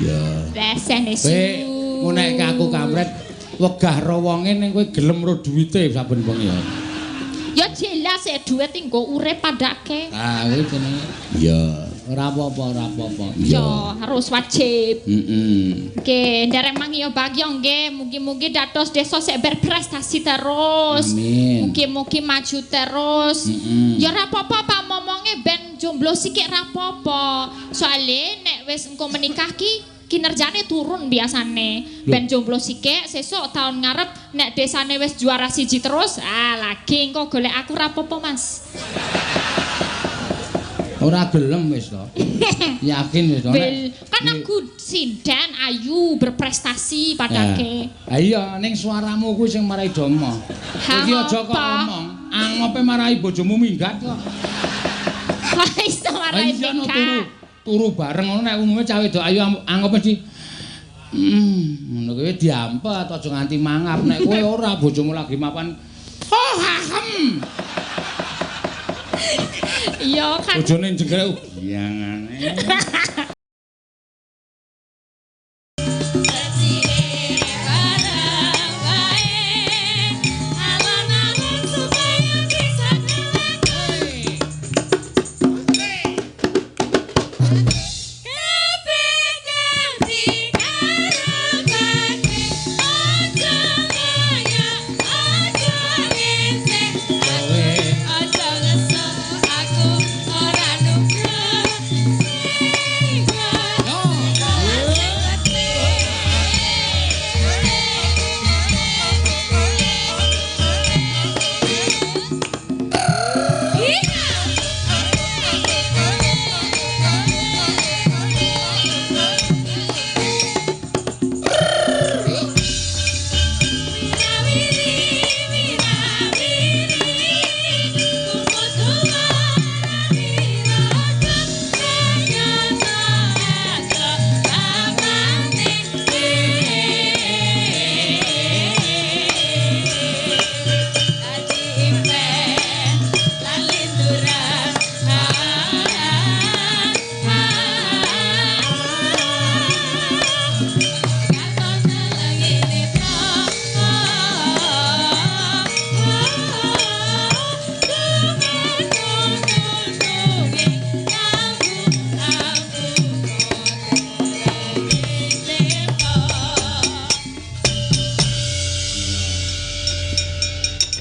Iya. Resene su. Kowe ngunekke aku kamret wegah ro wonge ning kowe gelem ro duwite saben bengi ya. Ya jelas e duit nggo urip padake. Ah, kuwi jenenge. Iya, ora apa-apa, ora apa-apa. Ya harus wajib. Heeh. Nggih, nderek mangiya bagya nggih, mugi-mugi dados desa sik berprestasi terus. Amin. Mugi-mugi maju terus. Mm-mm. Ya ora apa-apa Pak momonge ben jomblo sikik ora apa-apa. Soale nek wis engko menikah ki kinerjane turun biasane. Ben jomblo sikik sesuk tahun ngarep nek desane wis juara siji terus, ah lagi engko golek aku ora apa-apa Mas. Ora gelem wis to. Yakin wis to nek. Kan aku sinden ayu berprestasi padake. Ha iya ning suaramu kuwi sing marai domo. Iki aja kok ngomong, angope marai bojomu minggat kok. Kok iso marai minggat? Turu bareng ngono nek umume cah wedok ayu angope mesti ngono kuwi diampet aja nganti mangap. Nek kowe ora bojomu lagi mapan. Oh hahem. Iya kan. Bojone jenggrek biyangane.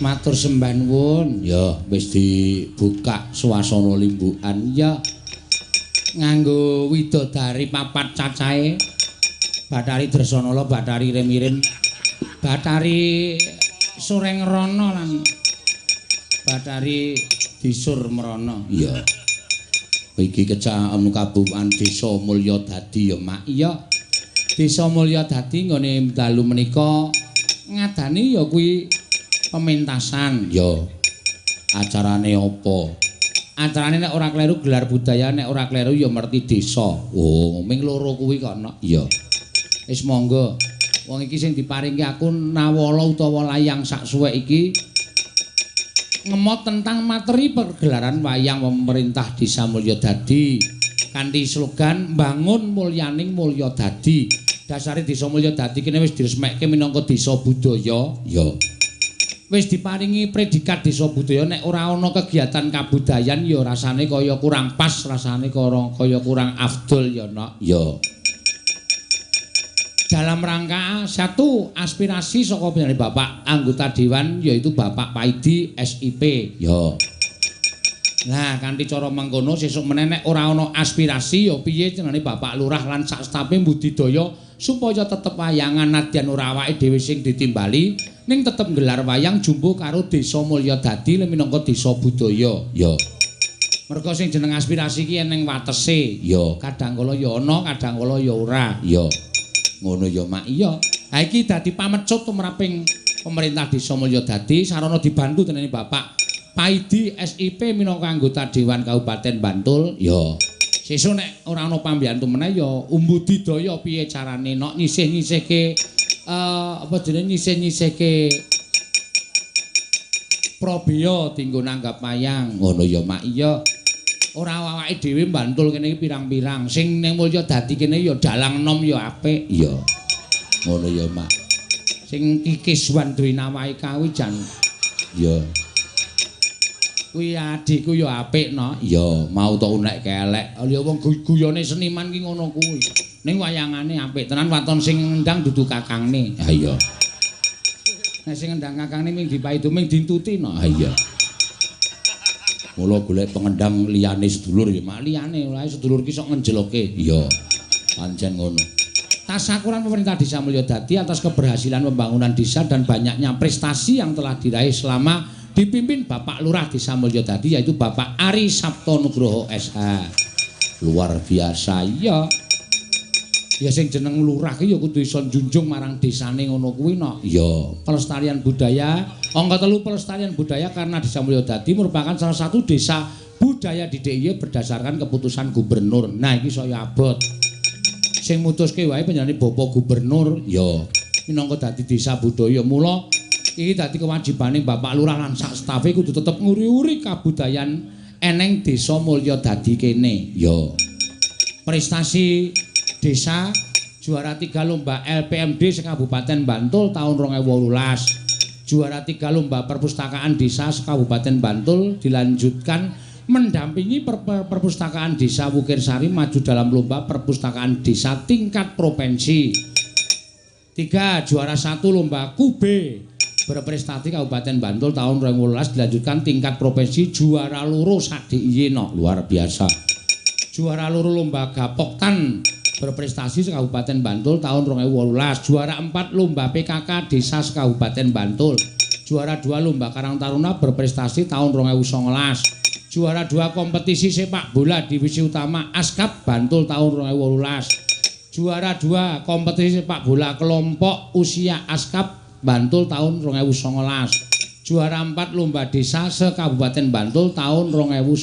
Matur sembah nuwun. Ya, wis dibuka swasana limbukan. Ya. Nganggo widodari papat cacahe. Bathari Dresanala, Bathari Remirim, Bathari Surengrana lan Bathari Disurmrana. Iya. Iki kecak anu kabupaten Desa Mulyadadi ya, Mak. Iya. Desa Mulyadadi nggone dalu menika ngadani ya kuwi pementasan. Ya. Acarane apa? Acarane nek ora kleru gelar budaya, nek ora kleru ya merti desa. Oh, ming loro kuwi kok nok. Ya. Wis monggo. Wong iki sing diparingke aku nawala utawa layang sak suwek iki ngemot tentang materi pergelaran wayang pemerintah Desa Mulyadadi kanthi slogan bangun mulyaning Mulyadadi. Dasare Desa Mulyadadi kene wis diresmekke minangka desa budaya. Ya. Wis diparingi predikat desa budaya, nek ora ana kegiatan kabudayan ya rasane kaya kurang pas, rasane kaya kurang afdol ya nok. Ya. Dalam rangka satu aspirasi saka panjenengan Bapak anggota dewan yaitu Bapak Paidi SIP. Ya. Nah, kanthi cara mengkono sesuk meneh nek ora ana aspirasi ya piye jenenge Bapak Lurah lan sak stafe budidaya supaya tetep wayangan nadyan ora awake dhewe sing ditimbali ning tetep nggelar wayang jumbo karo Desa Mulyadadi minangka desa budaya. Ya. Mergo sing jeneng aspirasi iki eneng watese. Ya, kadang kala ya ana, kadang kala ya ora. Ya. Ngono ya, Mak. Iya. Ha iki dadi pamecut tumraping pemerintah Desa Mulyadadi sarana dibantu dening Bapak Paidi SIP minangka anggota Dewan Kabupaten Bantul. Ya. Sesuk nek ora ana pambiyantu meneh ya umbudidaya piye carane nok nyisih-nyisihke apa jenenge nyisih-nyisihke probaya dinggo nanggap wayang. Ngono ya, Mak. Iya. Ora awake dhewe Bantul kene iki pirang-pirang. Sing ning Mulyadadi kene ya dalang nom ya apik. Iya. Ngono ya, Mak. Sing Kikiswan duwe Nawaika kuwi jan. Iya. Kuwi adikku ya apik no. Iya, mau tok unek kelek. Ya wong guyone seniman ki ngono kuwi. Ning wayangane apik tenan, waton sing ngendang dudu kakangne. Ha iya. Nek sing ngendang kakangne ming dipaidu ming dintuti no. Ha iya. Mula golek pengendang liyane sedulur ya, Mak. Liyane wae sedulur ki sok ngenjeloke. Iya. Pancen ngono. Tasakuran pemerintah Desa Mulyadadi atas keberhasilan pembangunan desa dan banyaknya prestasi yang telah diraih selama dipimpin Bapak Lurah Desa Mulyadadi yaitu Bapak Ari Sabto Nugroho SH. Luar biasa ya. Ya sing jeneng lurah ki ya kudu iso njunjung marang desane ngono kuwi no. Iya, pelestarian budaya. Angka 3 pelestarian budaya karena Desa Mulyadadi merupakan salah satu desa budaya di DIY berdasarkan keputusan gubernur. Nah, iki saya abot. Sing mutuske wae panjenengane Bapak Gubernur ya minangka dadi desa budaya. Mula iki dadi kewajibane Bapak Lurah lan sak stafe kudu tetep nguri-uri kabudayan eneng Desa Mulyadadi kene. Ya. Prestasi desa juara 3 lomba LPMD sekabupaten Bantul tahun 2018. Juara 3 lomba perpustakaan desa sekabupaten Bantul dilanjutkan mendampingi perpustakaan desa Wukirsari maju dalam lomba perpustakaan desa tingkat provinsi. 3 juara 1 lomba Kube berprestasi Kabupaten Bantul tahun 2018 dilanjutkan tingkat provinsi juara 2 sak DIY no. Luar biasa. Juara 2 lomba Gapoktan berprestasi Kabupaten Bantul tahun 2018. Juara 4 lomba PKK Desa Kabupaten Bantul. Juara 2 lomba Karang Taruna berprestasi tahun 2019. Juara 2 kompetisi sepak bola divisi utama Askap Bantul tahun 2018. Juara 2 kompetisi sepak bola kelompok usia Askap Bantul tahun 2019. Juara 4 lomba desa se-Kabupaten Bantul tahun 2019.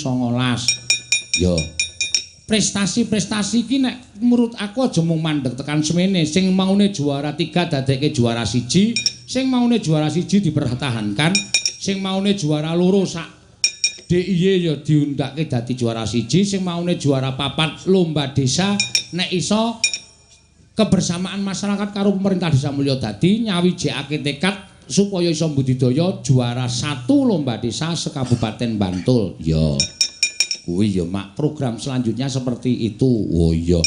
Yo. Prestasi-prestasi iki nek menurut aku aja mung mandeg tekan semene. Sing maune juara 3 dadekke juara 1, sing maune juara 1 dipertahankan, sing maune juara 2 sak DIY ya diundake dadi juara 1, sing maune juara 4 lomba desa nek iso kebersamaan masyarakat karo pemerintah Desa Mulyadadi nyawijekake tekad supaya iso mbudidaya juara 1 lomba desa sekabupaten Bantul. Ya. Kuwi ya Mak, program selanjutnya seperti itu. Oh iya.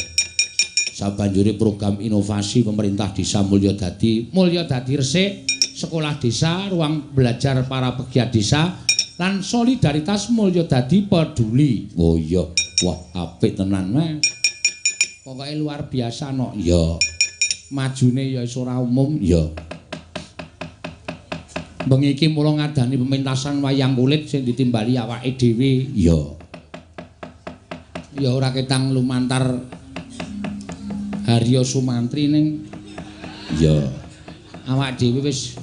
Sabanjure program inovasi pemerintah Desa Mulyadadi, Mulyadadi resik, sekolah desa, ruang belajar para pegiat desa, lan solidaritas Mulyadadi peduli. Oh iya. Wah, apik tenan, Mas. Pokoke luar biasa no. Ya. Majune ya iso ora umum ya. Bengi iki mula ngadani pementasan wayang kulit sing ditimbali awake dhewe ya. Ya ora ketang lumantar Haryo Sumantri ning ya awak dhewe wis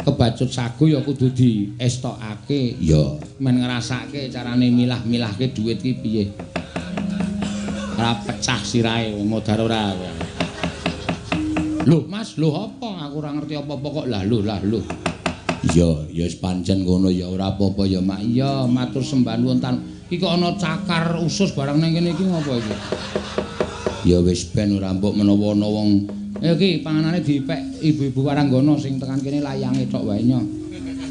kebacut sagu ya kudu diestokake ya men ngrasake carane milah-milahke dhuwit ki piye. Ora pecah sirahe modar ora. Lho Mas, lho apa aku ora ngerti apa-apa kok lah lho lah lho. Iya, ya wis pancen ngono ya ora apa-apa ya Mak. Iya, matur sembah nuwun tan. Iki kok ana cakar usus barang ning kene iki ngopo iki? Ya wis ben ora mbok menawa ana wong. Iki panganane dipek ibu-ibu waranggana sing tekan kene layange tok wae nyo.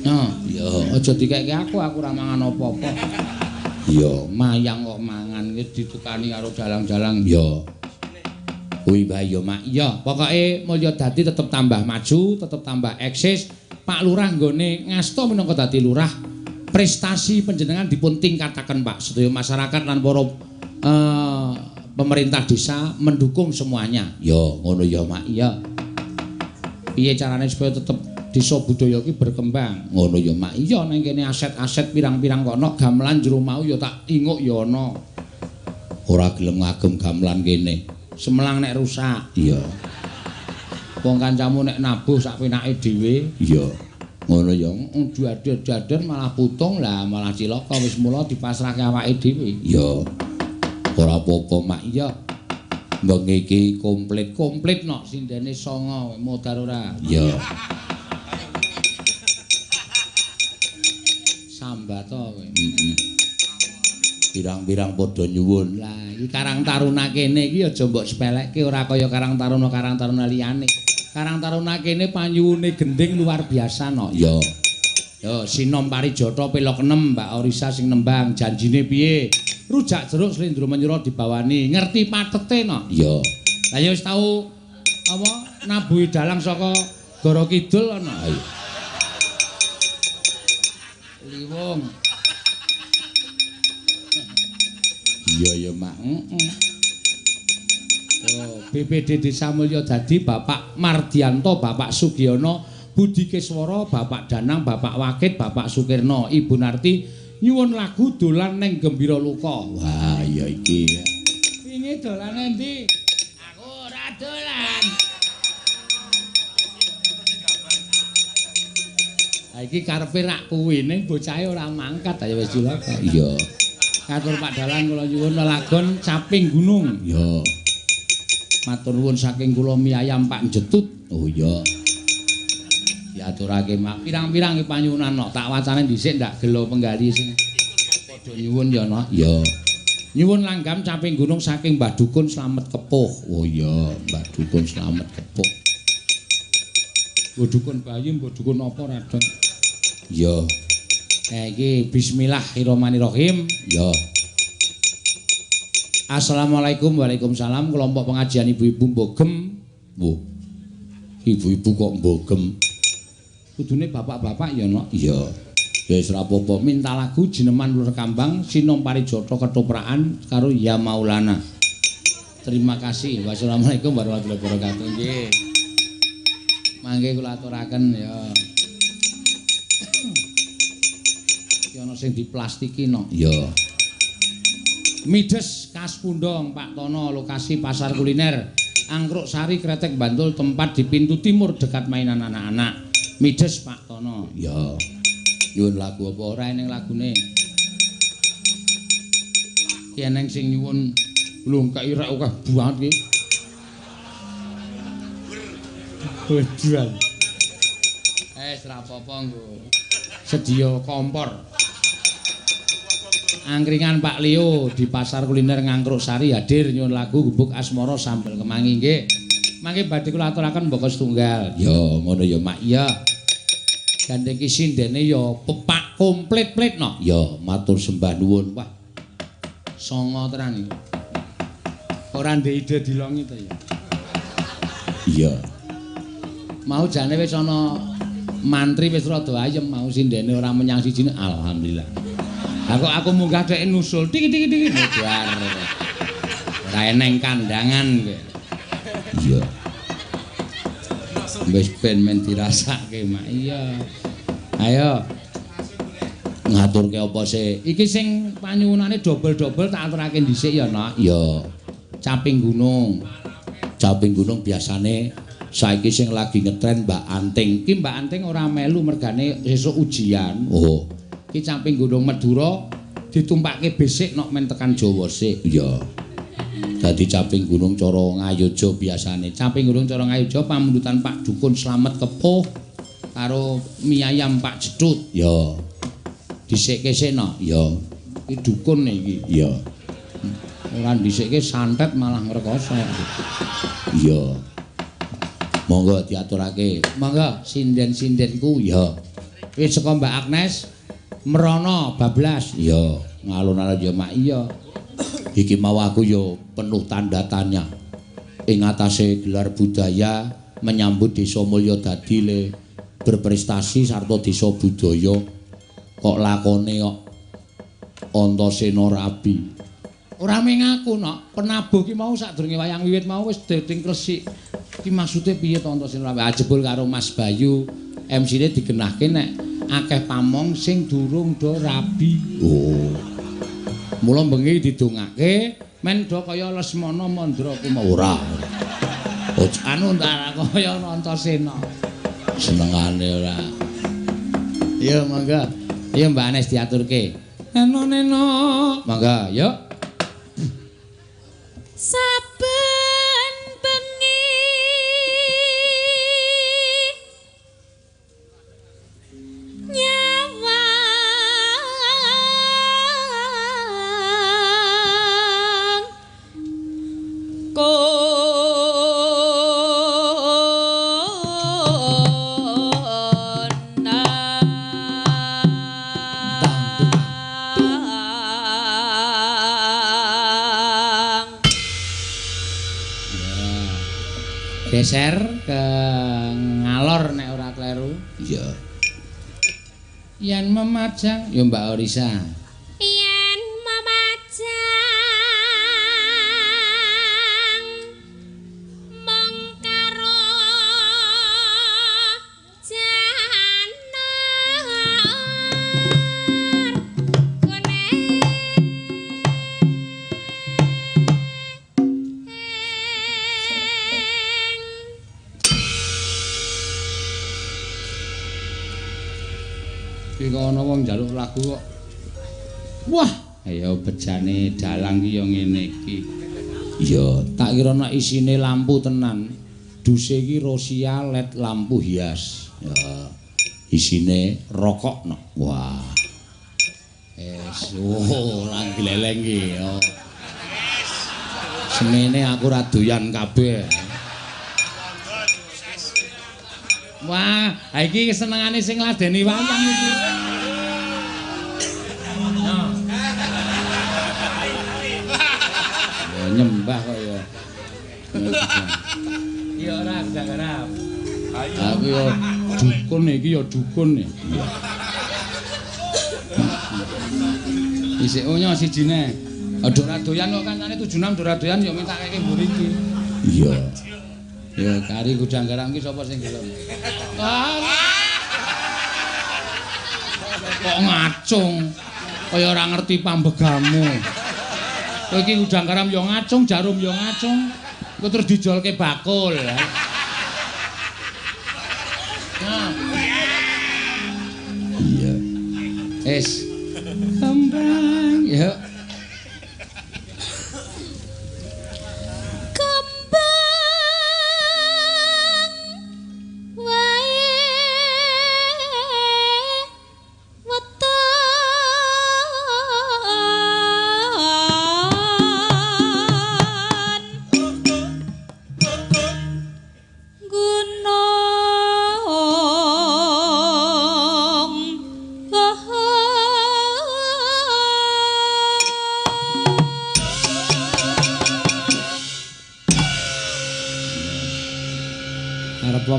Nyo, ya aja dikekke aku ora mangan apa-apa. Ya, mayang kok mangan iki ditukani karo dalang-dalang ya. Kuwi bae ya Mak. Ya, pokoke Mulyadadi tetep tambah maju, tetep tambah eksis. Pak Lurah nggone ngasta minangka dadi lurah, prestasi panjenengan dipun tingkataken Pak. Sedaya masyarakat lan para pemerintah desa mendukung semuanya. Ya, ngono ya Mak. Ya. Piye carane supaya tetep desa budaya iki berkembang? Ngono ya Mak. Iya, nang kene aset-aset pirang-pirang kono gamelan jero mau ya tak inguk ya ana. Ora gelem ngagem gamelan kene. Semelang nek rusak. Iya. Wong kancamu nek nabuh sak penake dhewe. Iya. Ngono ya. Dader-dader malah putung lah, malah cilaka wis mula dipasrahke awake dhewe. Iya. Ora apa-apa Mak. Iya. Bengi iki komplit-komplit nok sindene 9 modar ora. Iya. Sambat to kowe. Heeh. Pirang-pirang padha nyuwun. Lah iki Karang Taruna kene iki aja mbok sepelekke, ora kaya Karang Taruna Karang Taruna liyane. Karang Taruna kene panyuwune gending luar biasa no. Ya. Yo Sinom Parijata pelok 6 Mbak Orisa sing nembang janjine piye? Rujak jeruk slendro menyura dibawani. Ngerti patete no? Iya. Lah ya wis tau apa nabuhi dalang saka Goro Kidul ana. Ayo. Liwung. Iya ya Mak. Heeh. Oh, BPD Desa Mulyodadi Bapak Mardianto, Bapak Sugiono, Budi Keswara, Bapak Danang, Bapak Wakit, Bapak Sukirno, Ibu Narti nyuwun lagu dolan neng Gembira Loka. Wah, ya iki. Wingi dolane endi? Aku ora dolan. Ha iki karepe rak kuwi ning bocahe ora mangkat ayo wis cilaka. Iya. Katur Pak Dalang kula nyuwun lelagon Caping Gunung. Iya. Matur nuwun saking kula mie ayam Pak Jetut. Oh iya. Diaturake Mak. Pirang-pirang iki panyuwunan nok tak wacane dhisik ndak gelo penggali sing padha nyuwun ya nok. Iya. Nyuwun langgam Caping Gunung saking Mbah Dukun Slamet Kepuh. Oh iya, Mbah Dukun Slamet Kepuh. Mbah Dukun bayi, Mbah Dukun apa Raden? Iya. Iki bismillahirrahmanirrahim. Iya. Assalamualaikum, waalaikumsalam. Kelompok pengajian ibu-ibu Mbogem. Wah. Ibu-ibu kok Mbogem? Kudune bapak-bapak ya, Nok? Iya. Ya wis ora apa-apa. Minta lagu Jineman Lur Kambang, Sinom Parijata Ketoprakan karo Ya Maulana. Terima kasih. Wassalamualaikum warahmatullahi wabarakatuh. Nggih. Mangke kula aturaken ya. Iki ana sing diplastiki, Nok. Iya. Mides Kas Pundong Pak Tono, lokasi pasar kuliner Angkruk Sari Kretek Bantul, tempat di pintu timur dekat mainan anak-anak. Mides Pak Tono. Ya. Nyuwun lagu apa ora eneng lagune? Ki eneng sing nyuwun lho kei rek akeh banget iki. Wedan. Ora apa-apa nggo. Sedia kompor. Angkringan Pak Leo di pasar kuliner Ngangkruk Sari hadir nyuwun lagu Gubuk Asmara Sambel Kemangi nggih. Mangke badhe kula aturaken mbaka setunggal. Ya ngono ya Mak. Ya. Gandeng ki sindene ya pepak komplit-plit no. Ya matur sembah nuwun. Wah. Songo tenan iki. Ora ndek ide dilongi to ya. Iya. Mau jane wis ana mantri wis rada ayem mau sindene ora menyang siji. Alhamdulillah. Aku munggah dhek nusul tik-tik-tik bar. Ora eneng kandangan kowe. Iya. Wis ben men dirasake Mak. Iya. Ayo. Ngaturke apa sih? Iki sing panyuwunane dobel-dobel tak aturake dhisik ya, Nak. Iya. Caping Gunung. Caping Gunung biasane saiki sing lagi ngetren Mbak Anting. Iki Mbak Anting ora melu mergane sesuk ujian. Oh. Iki Caping Gunung Madura ditumpake besik nok men tekan Jawa sik. Iya. Dadi Caping Gunung cara Ngayogya biasane. Caping Gunung cara Ngayogya pamundutan Pak Dukun Slamet Kepuh karo mie ayam Pak Jedut. Ya. Dhisikke sik nok. Ya. Iki dukun iki. Iya. Ora dhisikke santet malah ngrekoso. Iya. Monggo diaturake. Monggo sinden-sindenku. Ya. Wis saka Mbak Agnes merono bablas. Iya, ngalun-alun ya Mak. Iya. Iki mau aku ya penuh tanda tanya. Ing atase gelar budaya menyambut Desa Mulyodadi le berprestasi sarta desa budaya kok lakone kok Antasena rabi. Ora mung aku nok, penabuh ki mau sadurunge wayang wiwit mau wis dadi kresik. Ki maksude piye to Antasena rabi? Jebul karo Mas Bayu MC-ne digenahke nek akeh pamong sing durung do rabi. Oh. Mula bengi didongake men do kaya Lesmana Mandra Kuma. Ora. Anu ora kaya Antasena. Senengane ora. Iya monggo. Iya Mbak Anes diaturke. Neno neno. Monggo, yuk. Saben bengi nyawang Geser ke ngalor nek ora kleru. Iya. Yen memajang ya Mbak Orisa. Yen memajang mung karo janar kuning. Iki kok ana wong njaluk lagu kok. Wah, ayo bejane dalang ki ya ngene iki. Iya, tak kira nek isine lampu tenan. Duse iki Rosia led lampu hias. Ya, isine rokok no. Wah. Es, oh, ora gleleng iki. Oh. Semene aku ora doyan kabeh. Wah, iki senengane sing ngladeni wayang iki. Ya nyembah kok ya. Iya ora gak garap. Aku ya dukun iki ya dukun. Iya. Isik onyo sijine. Aduh ora doyan kok kancane 76 ora doyan ya minta keke mburi iki. Iya. Ya kari gudang garam iki sapa sing gelem? Kok ngacung. Kaya ora ngerti pambegamu. Kowe iki gudang garam ya ngacung, jarum ya ngacung. Engko terus dijolke bakul. Nah. Iya. Es. Kembang, ya.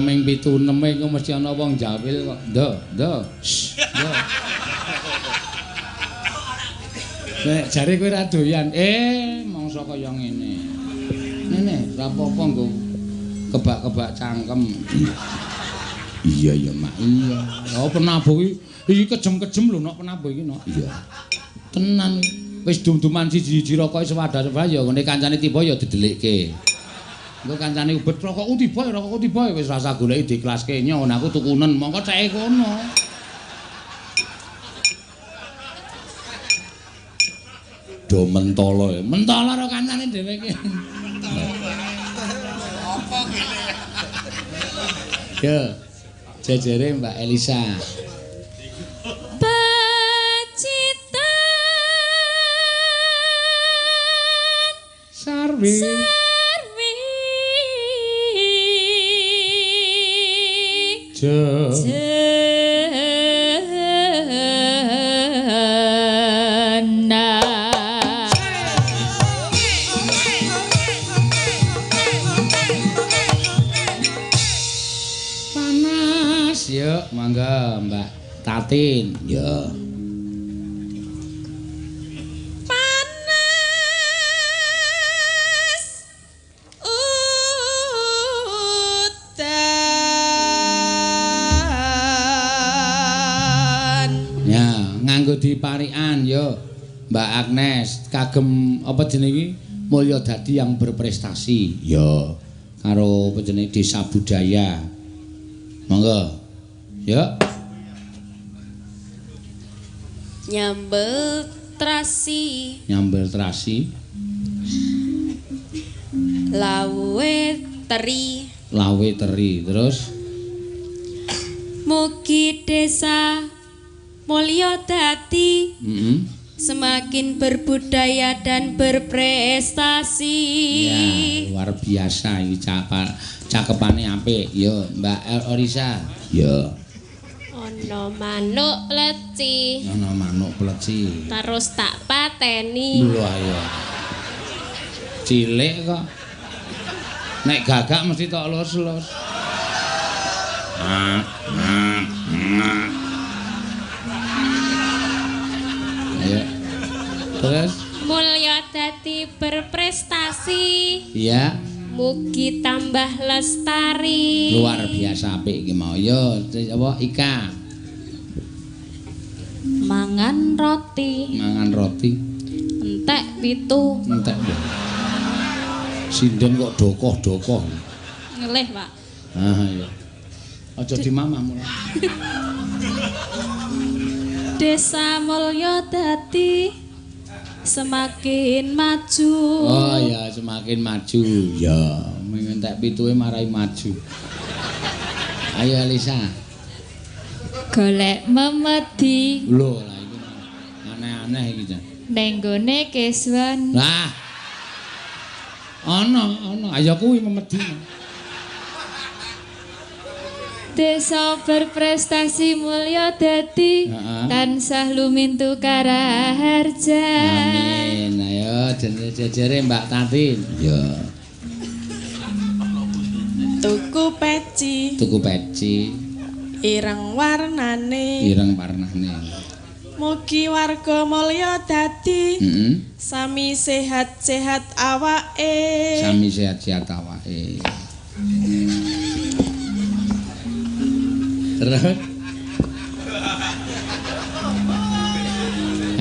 Ming 76 iku mesti ana wong jawil kok. Ndo, ndo. Ndo. Nek jare kowe ra doyan, mongso kaya ngene. Ngene, ra apa-apa nggo kebak-kebak cangkem. Iya ya, Mak. Iya. Oh, penabuh iki iki kejem-kejem lho nok penabuh iki nok. Iya. Tenan wis dum-duman siji-siji rokoke sewadah-sewadah ya ngene kancane tiba ya didelikke. Engko kancane ubet rokokku tiba, rokokku tiba wis rasa goleki diklaske nyo aku tukunen mongko ceke kono. Do mentolo ya. Mentolo karo kancane dhewe iki. Apa kene? Yo. Jejere Mbak Elisa. Pacitan Sarwi. Jena. Panas yuk mangga Mbak Tatin ya. Panas udan. Ya, nganggo diparikan yo Mbak Agnes kagem apa jenenge iki Mulya Dadi yang berprestasi yo karo apa jenenge Desa Budaya. Monggo. Yo. Nyambel terasi. Nyambel terasi. Lawe teri. Lawe teri terus mugi desa Mulya Dadi semakin berbudaya dan berprestasi. Ya, luar biasa iki cakepane apik. Yo, Mbak Orisa. Yo. Ana manuk pleci. Ana manuk pleci. Terus tak pateni. Lho ayo. Cilik kok. Nek gagak mesti tok los-los. Ayo. Terus mulya dadi berprestasi. Iya. Mugi tambah lestari. Luar biasa apik iki mau. Yo, apa Ika? Mangan roti. Mangan roti. Entek 7. Entek. Sinden kok dokoh-dokoh. Ngelih, Pak. Ah iya. Aja dimamah mulai. Desa mulya dadi semakin maju. Oh ya, semakin maju. Ya, entek pituwe marai maju. Ayo Elisa. Golek memedi. Lho, lah iki aneh-aneh iki jan. Ning gone Keswan. Lah. Ana, ana. Ayo kuwi memedi. Desa berprestasi mulya dadi tansah lumintu karaharja. Amin. Ayo jejere Mbak Tatin. Ya. Tuku peci. Tuku peci. Ireng warnane. Ireng warnane. Mugi warga mulya dadi. Sami sehat-sehat awake. Sami sehat-sehat awake. Terus.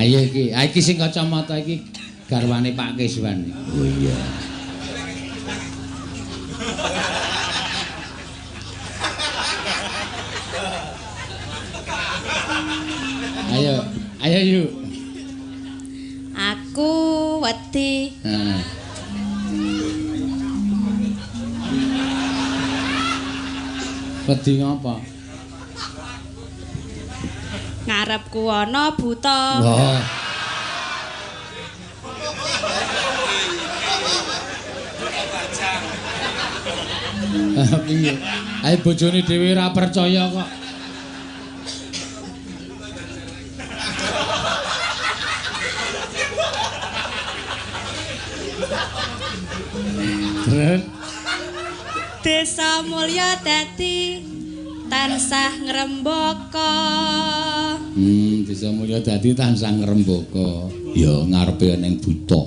Ayo iki, iki sing kacamata iki garwane Pak Keswan. Oh iya. Ayo, ayo yuk. Aku wedi. Heeh. Wedi ngapa? Ngarepku ana buta. Wah. Piye? Ayo bojone dhewe ora percaya kok. Terus Desa mulya dadi tansah ngrembaka. Desa mulya dadi tansah ngrembaka. Ya ngarepe ning buta.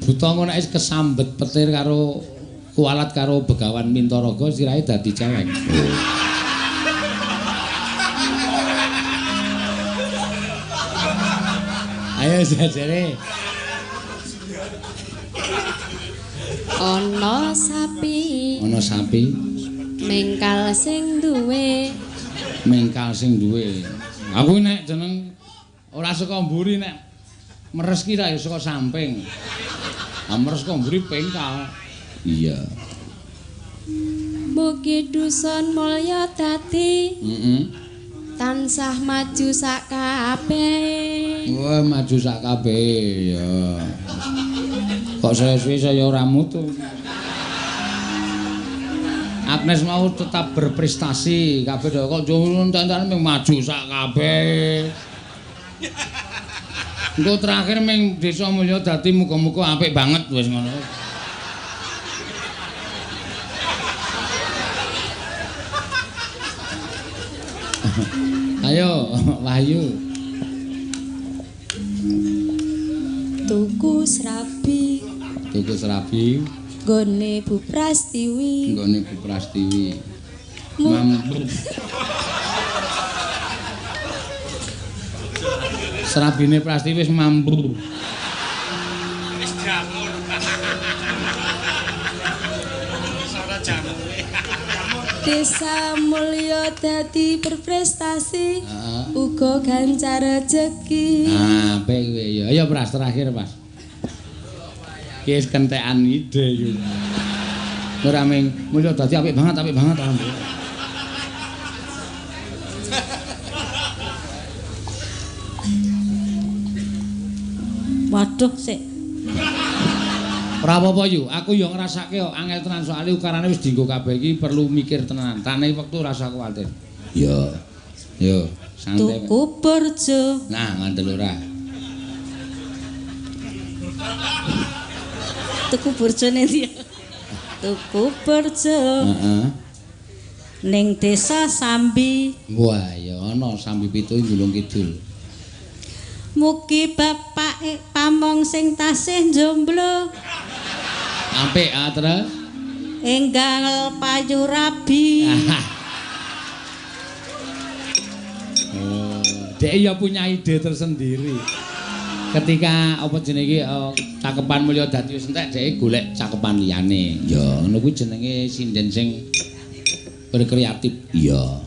Buta ngono nek kesambet petir karo kualat karo Begawan Mintaraga sirahe dadi cewek. Oh. Ayo jajare. Ana sapi. Ana sapi. Mengkal sing duwe. Mengkal sing duwe. Aku nek jeneng ora saka mburi nek meres ki ra ya saka samping. Ah meres saka mburi pengkal. Iya. Mugi dusun mulya dadi. Tansah maju sak kabeh. Wah, maju sak kabeh ya. Kok saya suwe saya ora mutu. Agnes mau tetap berprestasi kabeh kok entek-enteken mung maju sak kabeh. Engko terakhir ming Desa Mulya dadi muga-muga apik banget wis ngono. Ayo Wahyu. Tuku serabi. Tuku serabi. Nggone Bu Prastiwi. Nggone Bu Prastiwi. Serabine Prastiwi wis mambu. Wis jamur. Wis ora jamure. Desa mulya dadi berprestasi, uga gancar rejeki. Ah, apik kowe ya. Ayo Pras terakhir, Pas. Ki wis kentekan ide iki. Ora ming mulya dadi apik banget, apik banget. Waduh sik. Ora apa-apa yu, aku yo ngrasake kok angel tenan soalé ukarane wis dienggo kabeh iki perlu mikir tenan. Tane wektu rasa kuwatir. Yo. Yo, santai. Tuku burjo. Nah, ngandel ora. Tuku burjone ndi? Tuku burjo. Heeh. Ning desa Sambi. Wah, ya ana Sambi 7 Gunung Kidul. Mugi bapake pamong sing tasih jomblo. Apik ah terus. Enggal payu rabi. Oh, dhek ya punya ide tersendiri. Ketika apa jenenge iki cakepan Mulya Dadi wis entek, dhek golek cakepan liyane. Ya, ngono kuwi jenenge sinden sing berkreatif. Iya.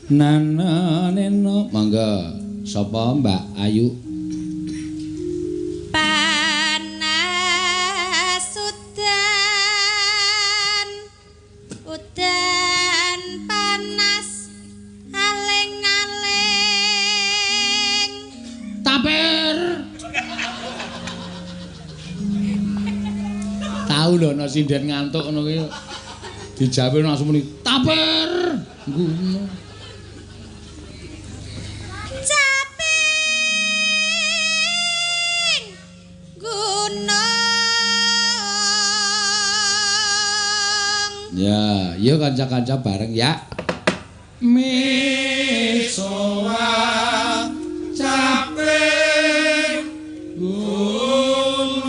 Nana neno, monggo. Sapa Mbak Ayu? Panas udan, udan panas aling-aling. Tapir. Tahu lho ana sinden ngantuk ngono kuwi. Dijawab langsung muni tapir. Ngono. Caping gunung. Ya, yuk kanca-kanca bareng ya. Misoa caping gunung.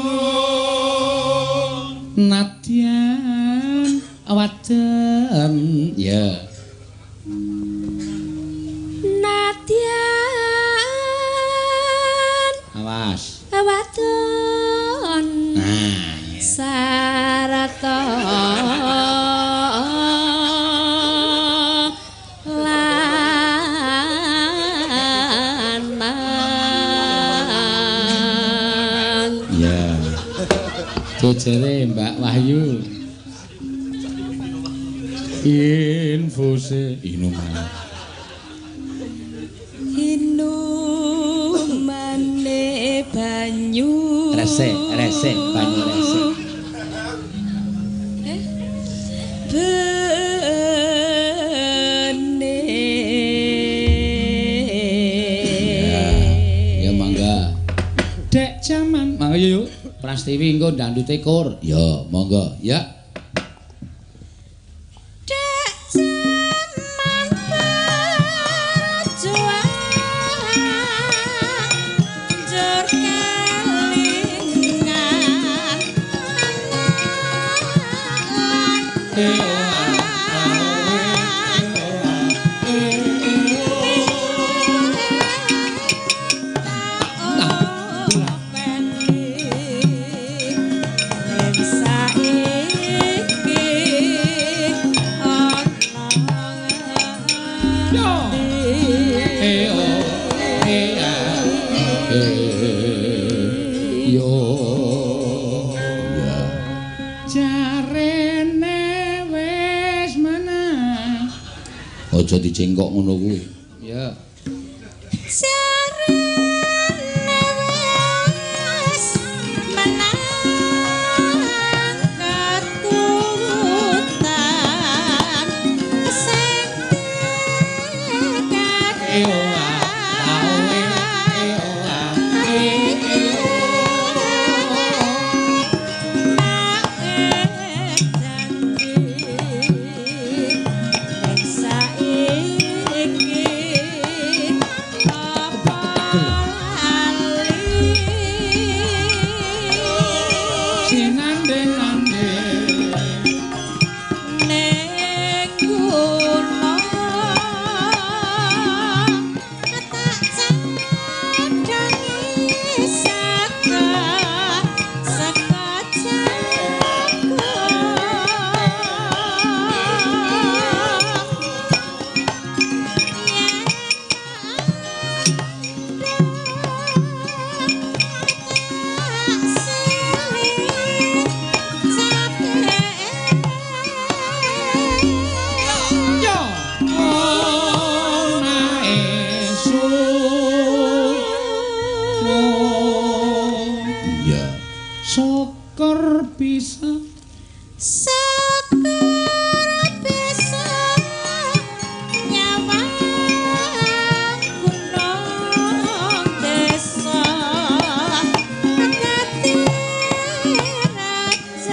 Nadyan wadon. Ya. Nadyan Awas. wadon. Nah, ya. Sarata lanang. Ya. Jejere Mbak Wahyu. Infuse inuman. Inumane banyu. Resik, resik, banyu resik. Bening. Ya, ya mangga. Dek jaman, mangga yuk. Prastiwi engko ndandute kur. Ya, monggo. Ya. Dek jaman berjuang njur kelingan anak. E o e a e yo. Ya. Jarene wis menang. Aja dicengkok ngono kuwi. Ya. Jarene wis menang keturutan sing E o a a o e e o a e e o. Sinande-nande. Yo. Ona esuk. Ya. Syukur bisa. Syukur bisa nyawang gunung desa dadi raja.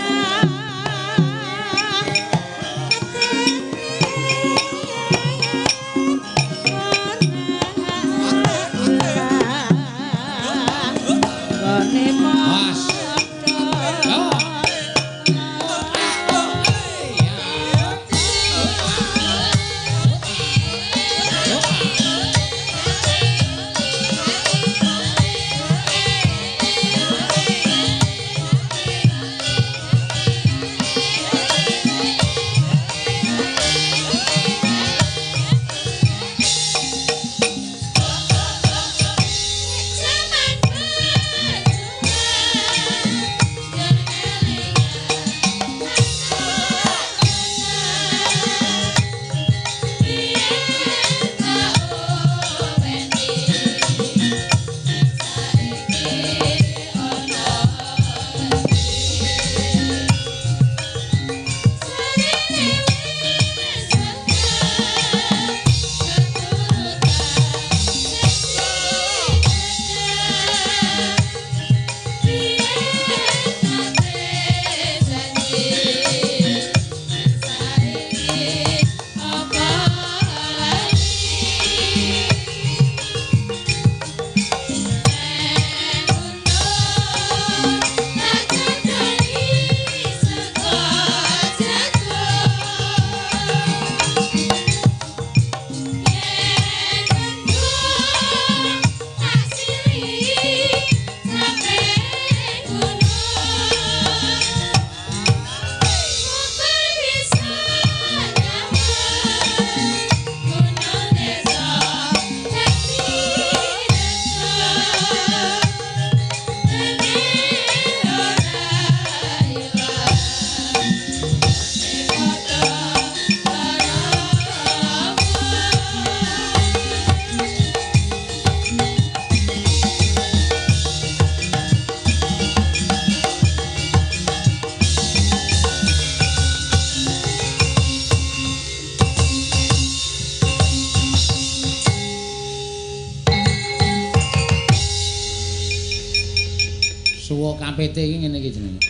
PT iki ngene iki jenenge.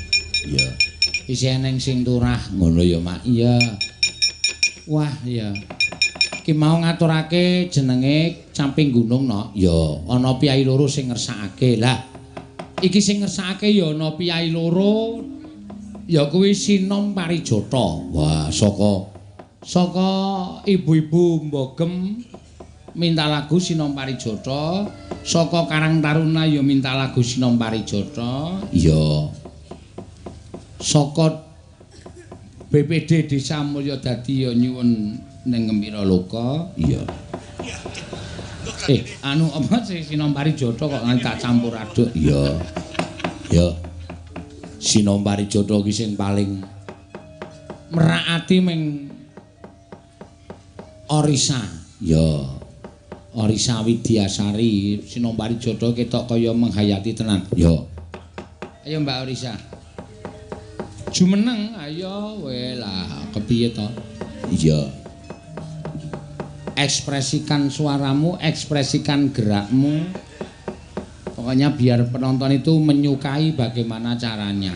Iya. Isih eneng sing turah ngono ya, Mak. Iya. Wah, iya. Ki mau ngaturake jenenge Camping Gunung no. Ya, ana piyai loro sing ngersakake. Lah, iki sing ngersakake ya ana piyai loro ya kuwi Sinom Parijata. Wah, saka ibu-ibu Mbogem minta lagu Sinom Parijata, saka Karang Taruna ya minta lagu Sinom Parijata. Iya. Saka BPD Desa Mulyadadi ya nyuwun ning Gembira Loka. Iya. Anu apa sih Sinom Parijata kok nganti tak campur aduk. Iya. Ya. Sinom Parijata ki sing paling merak ati ming Orisa. Ya. Orisa Widyasari Sinom Parijata ketok kaya menghayati tenan. Ya. Ayo Mbak Orisa. Jumeneng ayo we lah kepiye to? Iya. Ekspresikan suaramu, ekspresikan gerakmu. Pokoknya biar penonton itu menyukai bagaimana caranya.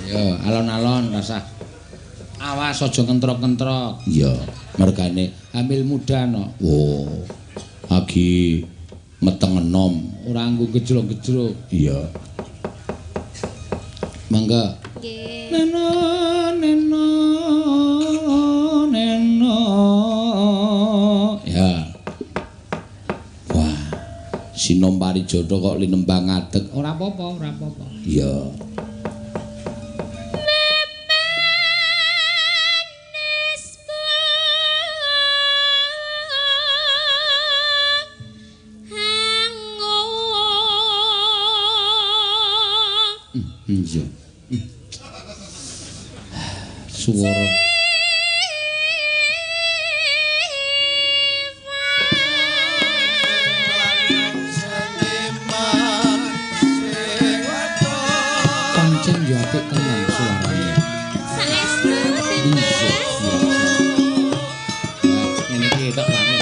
Yo, alon-alon rasah. Awas aja kentrok-kentrok. Iya, mergane hamil muda no. Oh. Lagi meteng enom, ora nggo gejrok-gejrok. Iya. Mangga. Nggih. Neno neno neno. Ya. Wah. Sinom Parijata kok linembang ngadeg. Ora apa-apa, ora apa-apa. Iya. Iya. Suara. Pancen yo apik tenan suarane. Saestu Iya. Ngene iki tok rame.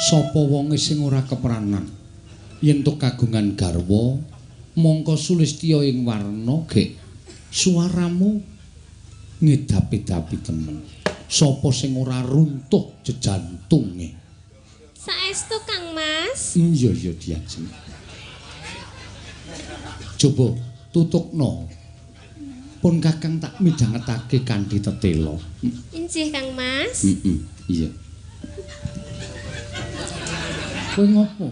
Sapa wonge sing ora kepranan yen to kagungan garwa mongko sulistya ing warna gek suaramu ngedapi-dapi temen. Sapa sing ora runtuh jejantunge? Saestu Kang Mas. Iya iya diajeng. Coba tutukno. Pun Kakang tak midhangetake kanthi tetela. Injih Kang Mas. Heeh, iya. Kowe ngopo?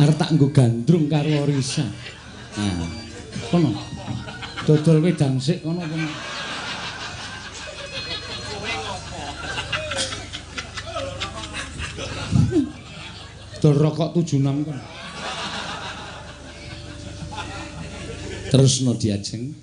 Arep tak nggo gandrung karo Orisa. Nah, kono. Dodol wedang sik kono kono. Dodol rokok 76 kono. Terusno diajeng.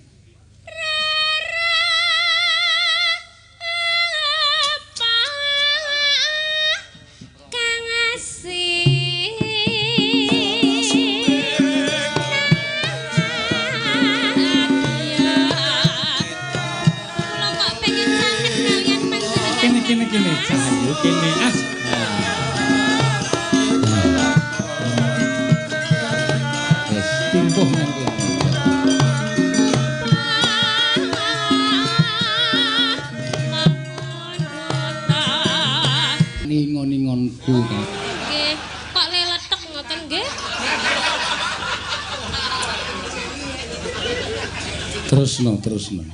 Kene kene cahayu kene ah. Wis timpuh nang kene. Ningon-ningonku kae. Nggih, kok leletek ngoten nggih? Terusno, terusno.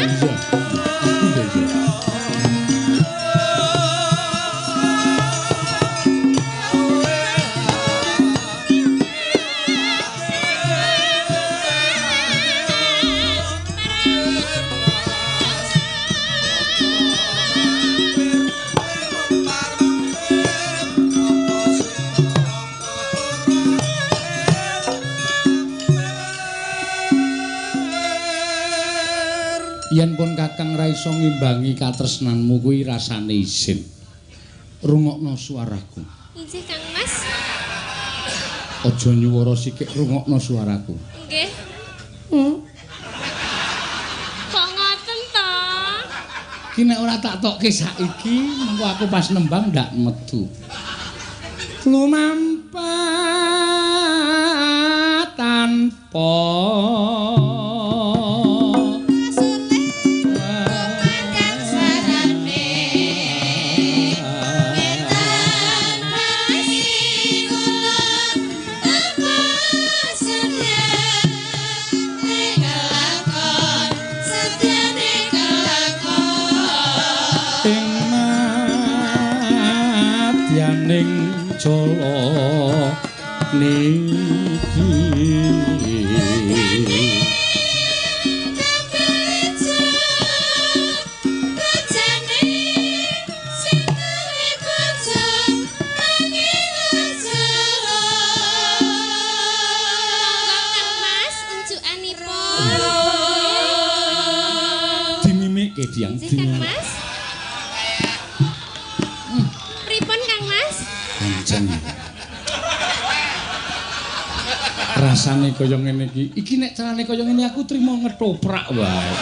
Iya. Aku iya. Yen pun Kakang ra iso ngimbangi katresnanmu kuwi rasane isin. Rungokno suaraku. Inggih Kang Mas. Aja nyuwara sikik, rungokno suaraku. Nggih. Kok ngoten to? Ki nek ora tak tokke saiki, mengko aku pas nembang ndak metu. Lumampah tanpa ing madyaning jala niki. Monggo Kang Mas unjukanipun. Dimimike Diang. Nggih Kang Mas. Pripun Kang Mas? Pancen. Rasane kaya ngene iki. Iki nek carane kaya ngene aku trimo ngetoprak wae.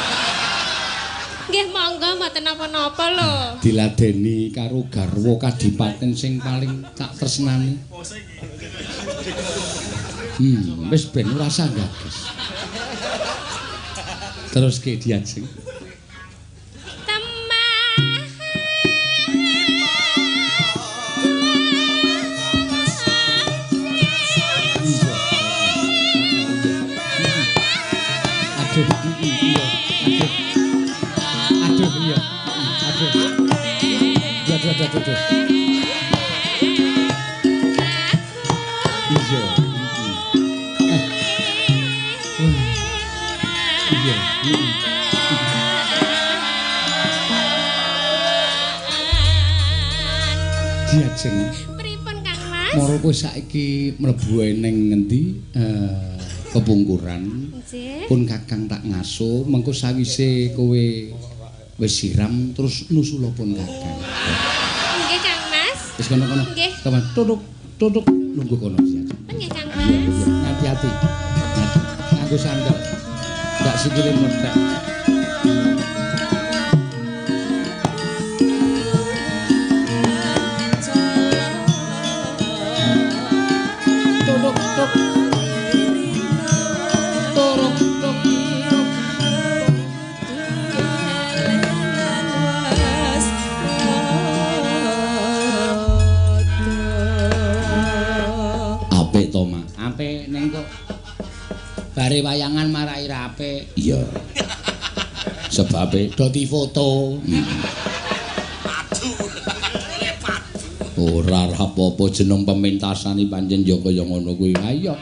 Nggih monggo mboten napa-napa lho. Diladeni karo garwa kadipaten sing paling tak tresnani. Wis ben ora usah gagas. Terus ke diajeng. Iya. Aduh, iya. Aduh. Aduh, iya. Aduh. Aduh, aduh, aduh, aduh. Iya. Iya. Diajeng. Pripun Kang Mas? Moro kowe saiki mlebu ning ngendi? Kepungkuran. Nggih. Pun Kakang tak ngaso, mengko sawise kowe wis siram terus nusula pun Kakang. Nggih Kang Mas. Wis kono-kono. Nggih. Kawan tutuk tutuk lungguh kono diajeng. Nggih Kang Iya, Mas. iya, hati-hati. Nganggo sandal. Ndak sikile methek. Tutuk tuk. Turuk tuk tuk. Apik to, Mak? Apik ning kok bare wayangan marai ra apik. Iya. Sebabe do difoto. Ora apa-apa jeneng pementasane pancen ya kaya ngono kuwi. Ayo.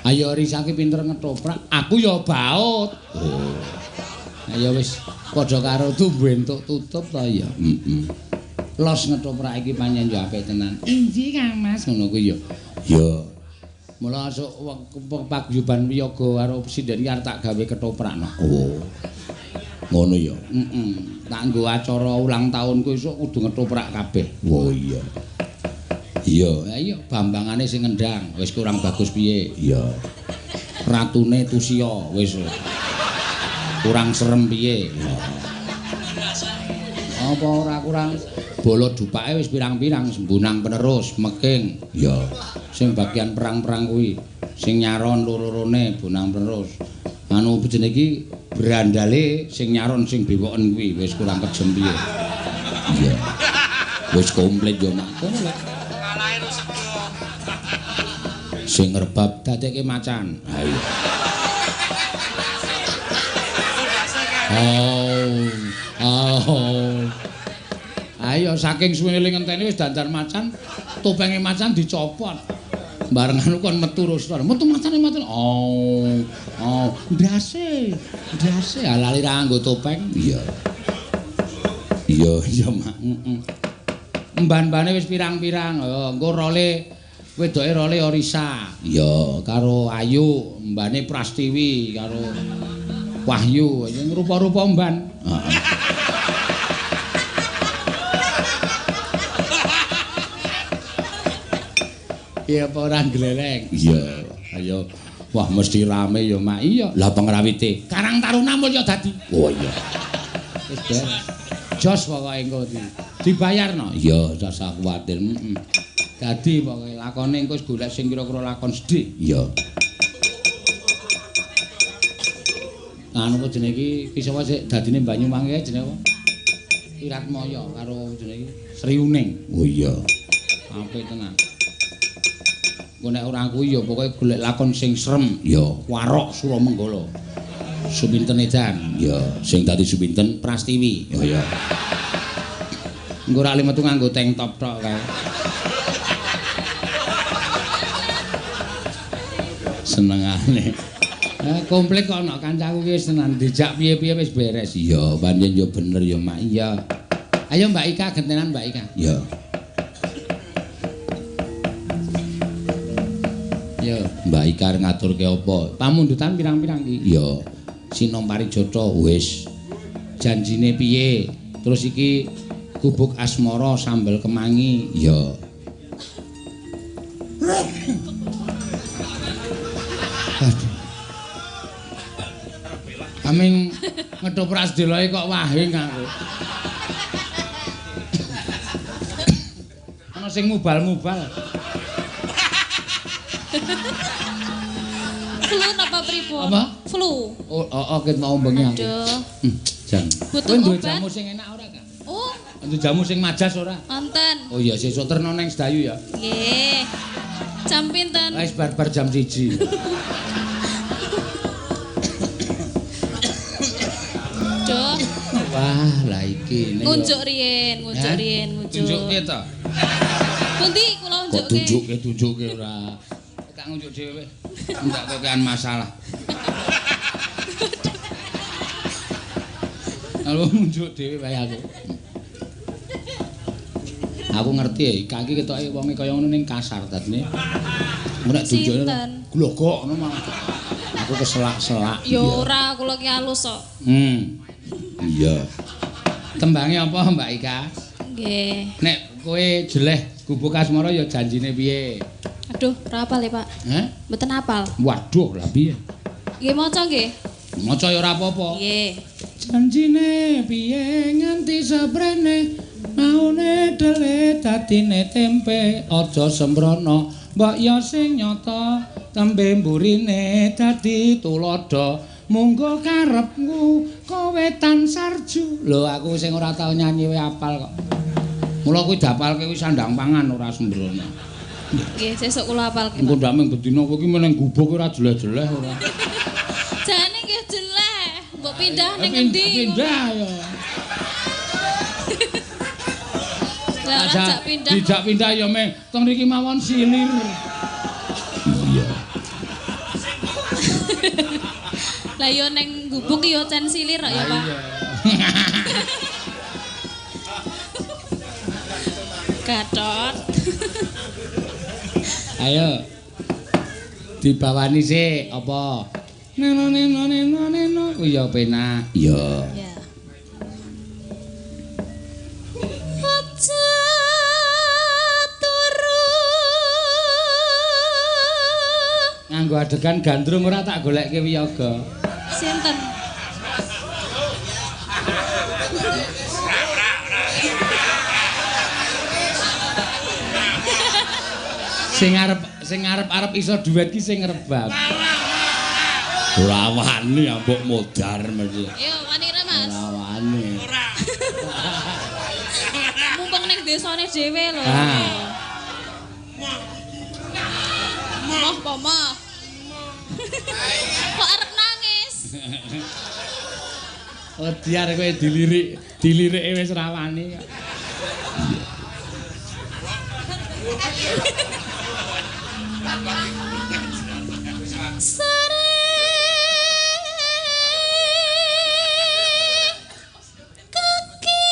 Ayo Risaki pinter ngetoprak, aku ya baut. Oh. Ayo wis padha karo tumbu entuk tutup to ya. Heeh. Los ngetoprak iki pancen ya apik tenan. Inji Kang Mas ngono kuwi ya. Ya. Mula esuk paguyuban wiyaga karo sinden iki arep tak gawe ketoprakno. Oh. Ngono ya. Heeh. Tak nggo acara ulang tahunku esuk kudu ngetoprak kabeh. Oh iya. Iya, ayo bambangane sing ngendang wis kurang bagus piye? Iya. Ratune Tusiya wis kurang serem piye? Apa ora kurang bala dupake wis pirang-pirang sembunang penerus meking. Iya. Sing bagian perang-perang kuwi, sing nyaron loro-lorone bonang penerus. Anu jenenge iki brandale sing nyaron sing bewoken kuwi wis kurang kejem piye? Iya. Wis komplit yo Mak. Kono lek sing ngrebab dadekke macan. Ha iya. Oh. Oh. Ayo saking suwene ngenteni wis dandan macan, topenge macan dicopot. Bareng anu kon metu roster. Metu macane macan. Oh. Oh, ndase. Ndase lali ra nganggo topeng. Iya. Iya, iya, Mak. Heeh. Mban-mbane wis pirang-pirang. Engko role wedoke role Orisa. Iya, karo Ayu, mbane Prastiwi karo Wahyu sing rupa-rupa mban. Heeh. Iya apa ora gleleng? Iya. Ayo. Wah mesti rame ya Mak. Iya. Lah pengrawite Karang Taruna mulya dadi. Oh iya. Wis beres. Jos pokoke engko dibayarno. Iya, rasah kuwatir. Heeh. Dadi pokoke lakone engko wis golek sing kira-kira lakon sedih. Iya. Anu apa jenenge iki? Ki sapa sik dadine Banyuwangi kae jenenge apa? Iratmaya karo jenenge iki Sri Uning. Oh iya. Apik tenan. Engko nek ora kuwi ya pokoke golek lakon sing serem. Ya, Warok Suramenggala. Suminten edan. Ya, sing dadi Suminten Prastiwi. Oh iya. Engko ora metu nganggo tank top tok kae. Senengane. Komplit kok ana kancaku ki wis tenan dijak piye-piye wis beres. Iya, pancen ya bener ya Mak. Iya. Ayo Mbak Ika gentenan Mbak Ika. Iya. Yo, Mbak Ika ngaturke apa? Pamundutan pirang-pirang iki? Iya. Sinom Parijata wis. Janjine piye? Terus iki gubuk asmara sambel kemangi. Iya. Aduh. Aming ngetoprak sedeloke kok wahing aku. Ana sing mubal-mubal. Flu napa pripun? Apa? Flu. Oh, oh, ket mau bengi aku. Aduh. Jan. Butuh Kowe duwe obat? jamu sing enak ora, Kak? Oh, Duwe jamu sing majas ora? wonten. Oh iya, sesuk terno nang Sedayu ya. Nggih. Jam pinten? Wis bar-bar jam 1. Duh, Wah, lah iki nek ngunjuk riyen, ngunjuk Hah? riyen, ngunjuk. Tunjukke to. Pundi kula Kok unjukke? tunjukke tunjukke ora. Tak ngunjuk dhewe. Enggak kekean masalah. Kalau ngunjuk dhewe wae aku. Aku ngerti ya, kaki ketoke wonge kaya ngono ning kasar dadine. Nek tunjuke Sinten? glogok ngono malah. Aku keselak-selak. Ya ora, kula ki alus kok. Hmm. Iya. Tembange apa Mbak Ika? Nggih. Nek kowe jeleh gubuk asmara ya janjine piye? Aduh, ora apal ya, Pak. Hah? Mboten apal. Waduh, lah piye? Nggih maca nggih. Maca ya ora apa-apa. Nggih. Janjine piye nganti seprene maune dele dadine tempe aja sembrono mbok ya sing nyata tembe mburine dadi tuladha munggo karepmu kowe tan sarju. Lho aku sing ora tau nyanyi wae apal kok. Mula kuwi dapalke kuwi sandang pangan ora sembrono. Nggih, sesuk kula apalke. Engko ndak ming bedina kowe iki meneng gubuk ora jeleh-jeleh ora. Jane nggih jeleh. Mbok pindah ning endi? Pindah ya. Lah ora jak pindah. Dijak pindah ya meng teng mriki mawon silir. Iya. Lah yo ning gubuk yo cen silir kok ya, Pak. Gatot. Ayo. Dibawani sik apa? Neno neno neno neno. Kuwi ya penak. Iya. Ya. Aja turu Nganggo adegan gandrung ora tak golekke wiyaga. Sinten? Sing arep-arep iso duet ki sing rebab. Ora wani ambok modar mesti. Yo wani ra, Mas. Ora wani. Mumpung ning desane dhewe lho. Ah. Moh apa moh? Kok arep nangis? Oh diar kowe dilirik, dilirike wis ra wani kok. Sare kaki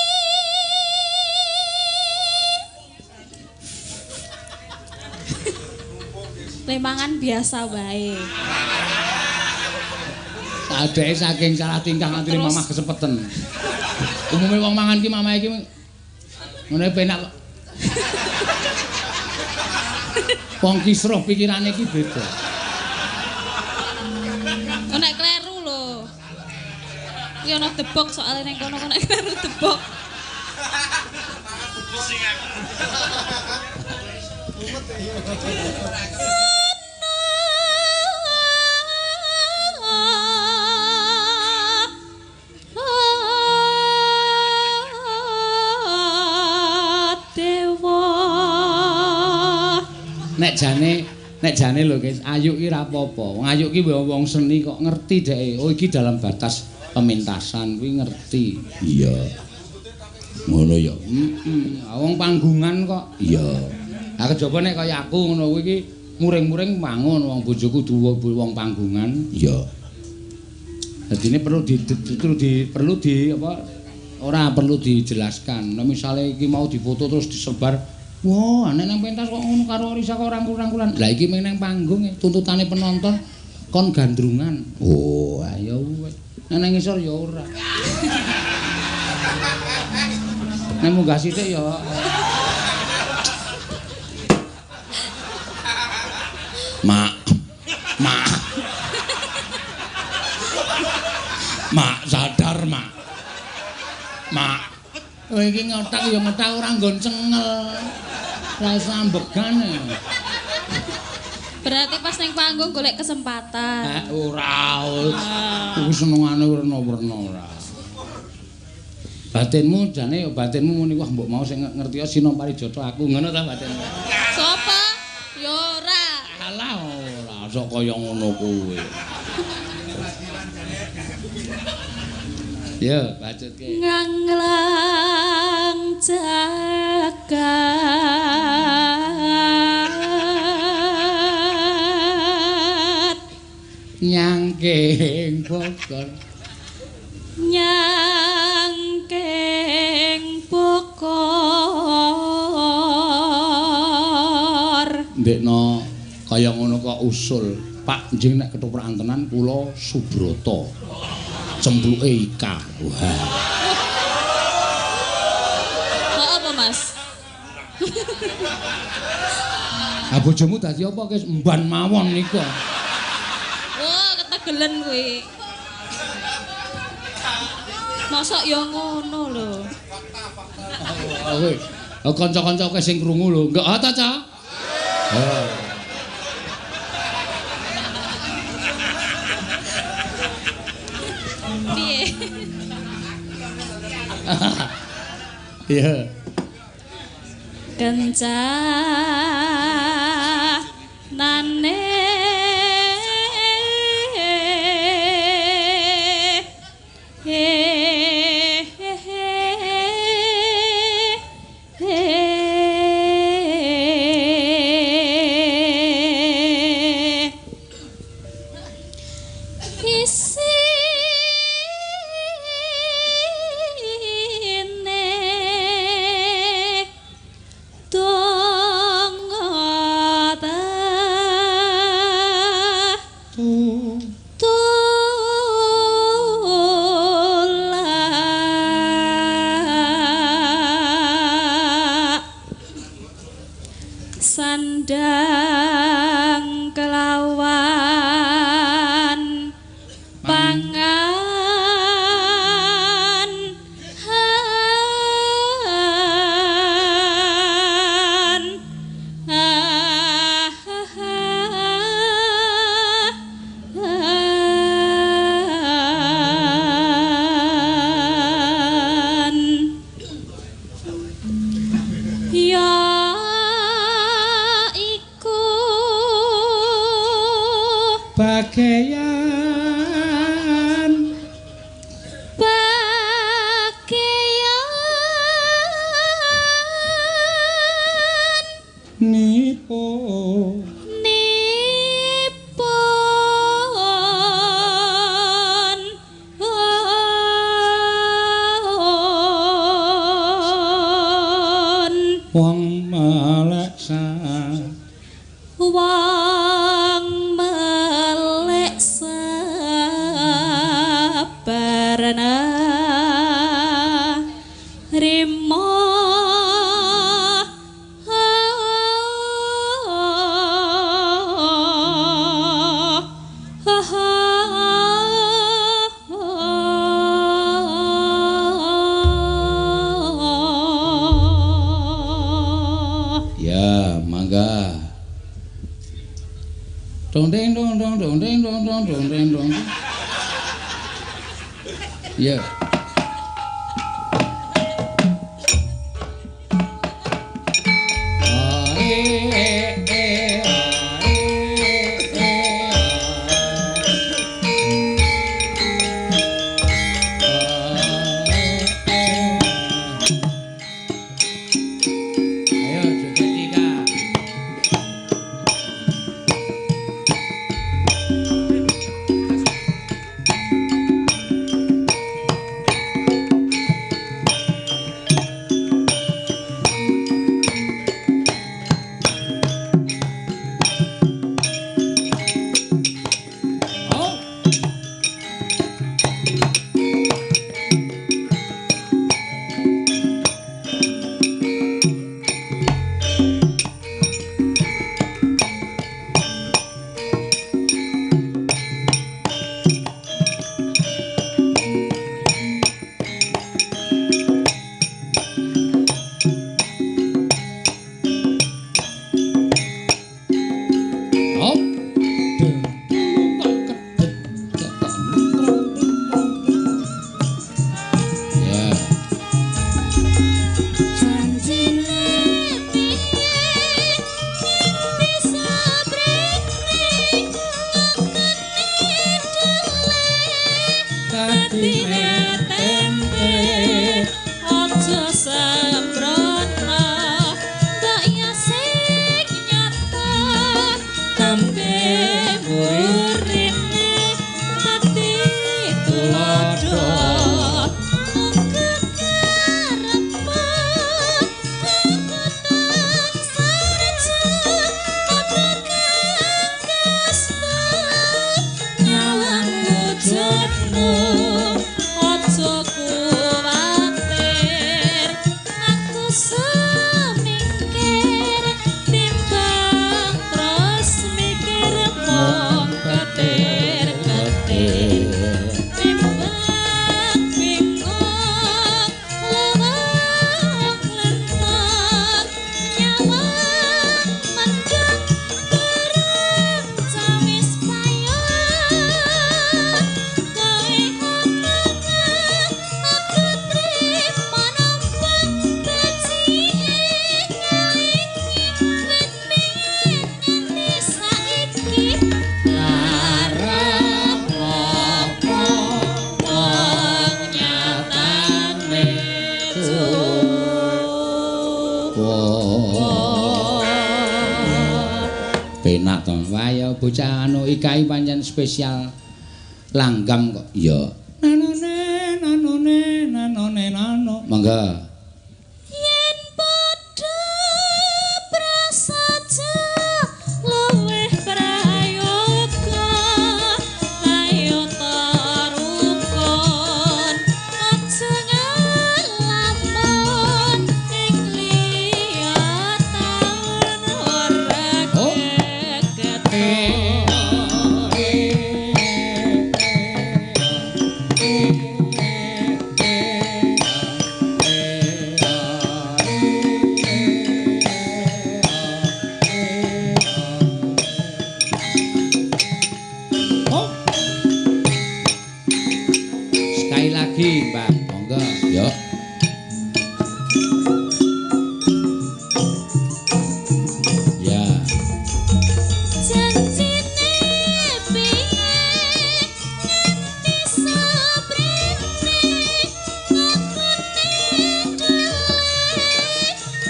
Lemangan biasa wae. Adeke saking salah tingkah nganti mamah kesempeten. Umume wong mangan ki mamahe iki ngene penak kok. Wong kisruh pikirane iki beda. Nek kleru lho. Kuwi ana debok soalé ning kono nek kleru debok. Pusing aku. Nek jane lho guys, Ayu ki ra apa-apa. Wong Ayu ki wong seni kok ngerti dheke. Oh iki dalam batas pementasan kuwi ngerti. Iya. Ngono ya. Heeh. Wong panggungan kok. Iya. Ha kejaba nek kaya aku ngono kuwi iki muring-muring mangun wong bojoku duwe wong panggungan. Iya. Dadine perlu di apa ora perlu dijelaskan. Nek misale iki mau difoto terus disebar, wah, nek nang pentas kok ngono karo Risa kok rangkul-rangkulan. Lah iki meng nang panggung tuntutane penonton kon gandrungan. Oh, ayo wis. Nek nang ngisor ya ora. Nek munggah sithik ya. Mak. Mak. Mak sadar, Mak. Mak. Kowe iki ngotak ya ngotak ora nggon cengel. Ora iso ambegan. Berarti pas ning panggung golek kesempatan. Ora. Kuwi senengane werna-werna ora. Batinmu jane ya batinmu muni wah mbok mau sing ngerti ya Sina Parijata aku ngono ta batinmu. Sopo? Ya ora. Alah ora sok kaya ngono kuwi. Ya, bacutke. Nganglang jagat nyangking Bogor. Nyangking Bogor. Ndekno kaya ngono kok usul. Pak njing nek ketoprakan tenan kula Subrata. Cempluke Ika. Wah. Kok apa, Mas? Ha bojomu dadi apa, Kis? Emban mawon niku. Wah, ketegelen kuwi. Mosok ya ngono lho. Kowe, kanca-kanca kowe sing krungu lho. Enggak ha ta, Cak? Ha. Piye? Iya. Kencanane sandang kelawan pangan ya iku bageyan bageyan nipo nipon wong melek wong melek Mangga. Dong ding dong dong dong ding dong dong dong ding dong. Ya. A e e a e e a. Ayo joget Ika. Oh. Hop. Ya. Janjine piye nganti sabrene ngakeni dele Dadine tempe aja sembrono mbok ya sing nyata tembe murine dadi tulodo muga karepmu aku tansah rejo padha kang kasma nyawang wujudmu aja kuwatir aku sumingkir timbang terus mikir mung ketir-ketir timbang bingung lewang lentur nyawang mendung bareng cawis payah kowe omongan aku trimo nampa becike ngelingi wit biyen nganti saiki arep apa wong nyatane Penak to. Wah ya bocah anu Ikai pancen spesial langgam kok. Ya. Nanone nanone nanone nano. Mangga. Yen padha prasaja luwih prayoga kayata rukun aja ngalamun ing liya taun ora Oh. keketon. Oh. Sekali lagi, Mbak. Monggo. Yo. Ya. Janjine piye nganti sabrene ngakoni dele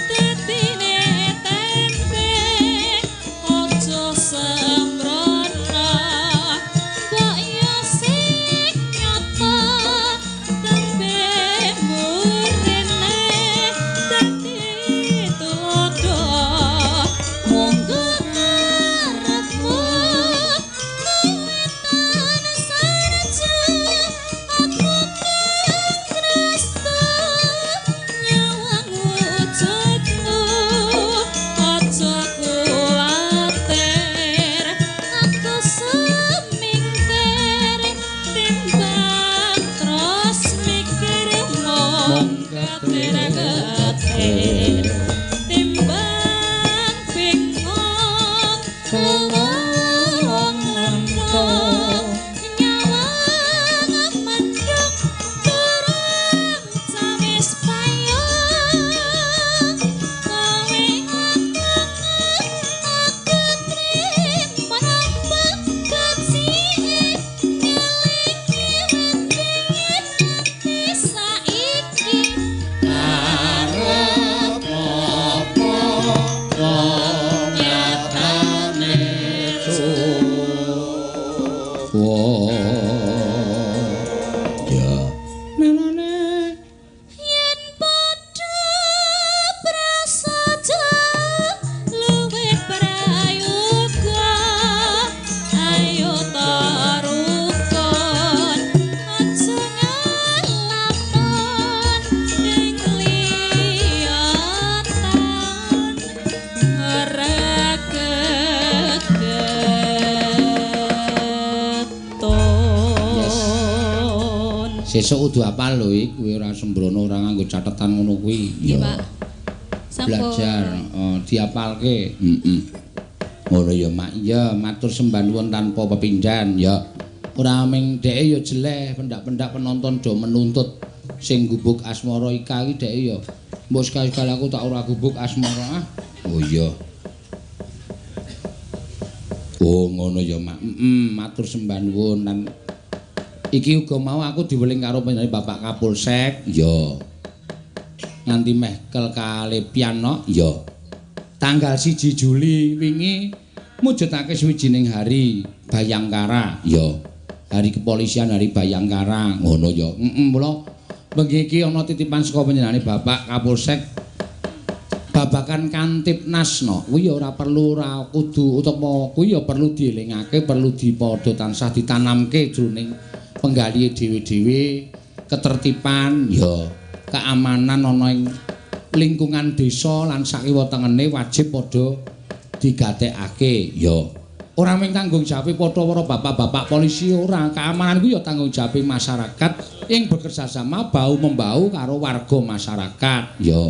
Dadine tempe aja sembrono mbok ya sing nyata tembe Suwung lengko nyawang mendung durung cawis payung kowe aku trimo kecike ngelingi wit ati saiki Arep apa wong nyatane Ya. Nenane yen padha prasaja luwih prayoga ayo tarukon aja nglamun ing liya taun ora kegetun. Sesuk kudu apal lho iki, kowe ora sembrono ora nganggo catetan ngono kuwi. Nggih, Pak. Sampun. Belajar, diapalke. Heeh. Ngono ya, Mak. Ya, matur sembah nuwun tanpa pepindhan ya. Ora ming dheke ya jeleh, pendak-pendak penonton do menuntut sing gubuk asmara Ika iki dheke ya. Mbok sekali-sekali aku tak ora gubuk asmara ah. Oh iya. Oh ngono ya, Mak. Heeh, matur sembah nuwun lan iki uga mau aku diweling karo panjenengan Bapak Kapolsek. Ya. Nganti meh kel kalepian no. Ya. Tanggal 1 Juli wingi mujudake suwijining hari Bayangkara. Ya. Hari kepolisian, hari Bayangkara. Ngono ya. Heeh, mula bengi iki ana titipan saka panjenengane Bapak Kapolsek babagan Kantipnas no. Kuwi ya ora perlu ora kudu utawa kuwi ya perlu dielingake, perlu dipadha tansah ditanamke jroning penggalihe dhewe-dhewe, ketertiban ya, keamanan ana ing lingkungan desa lan sakiwa tengene wajib padha digatekake ya. Ora mung tanggung jawab padha para bapak-bapak polisi ora, keamanan kuwi ya tanggung jawab masyarakat ing bekerja sama bau membau karo warga masyarakat ya.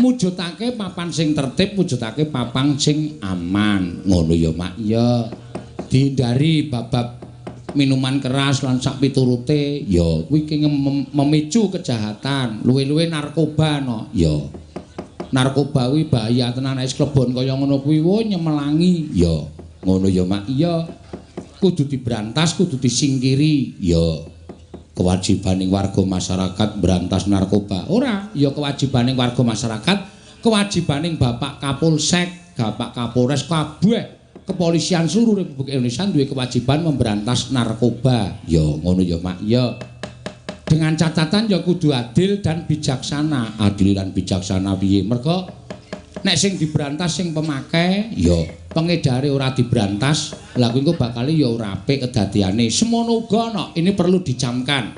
Mujudake papan sing tertib, mujudake papan sing aman. Ngono ya, Mak. Ya. Dihindari bab-bab minuman keras lan sak piturute ya kuwi ki memicu kejahatan, luwe-luwe narkoba no. Ya. Narkoba kuwi bahaya tenan nek klebon kaya ngono kuwi wo nyemelangi ya. Ngono ya, Mak. Iya. Kudu diberantas, kudu disingkiri ya. Kewajibaning warga masyarakat berantas narkoba. Ora, ya kewajibaning warga masyarakat, kewajibaning Bapak Kapolsek, Bapak Kapolres kabeh kepolisian seluruh Republik Indonesia duwe kewajiban memberantas narkoba. Ya ngono ya, Mak. Ya. Dengan catatan ya kudu adil dan bijaksana. Adil lan bijaksana piye? Mergo nek sing diberantas sing pemakai, ya pengedare ora diberantas, lha kuwi engko bakal ya ora apik kedadiane. Semono uga ana, ini perlu dicamkan.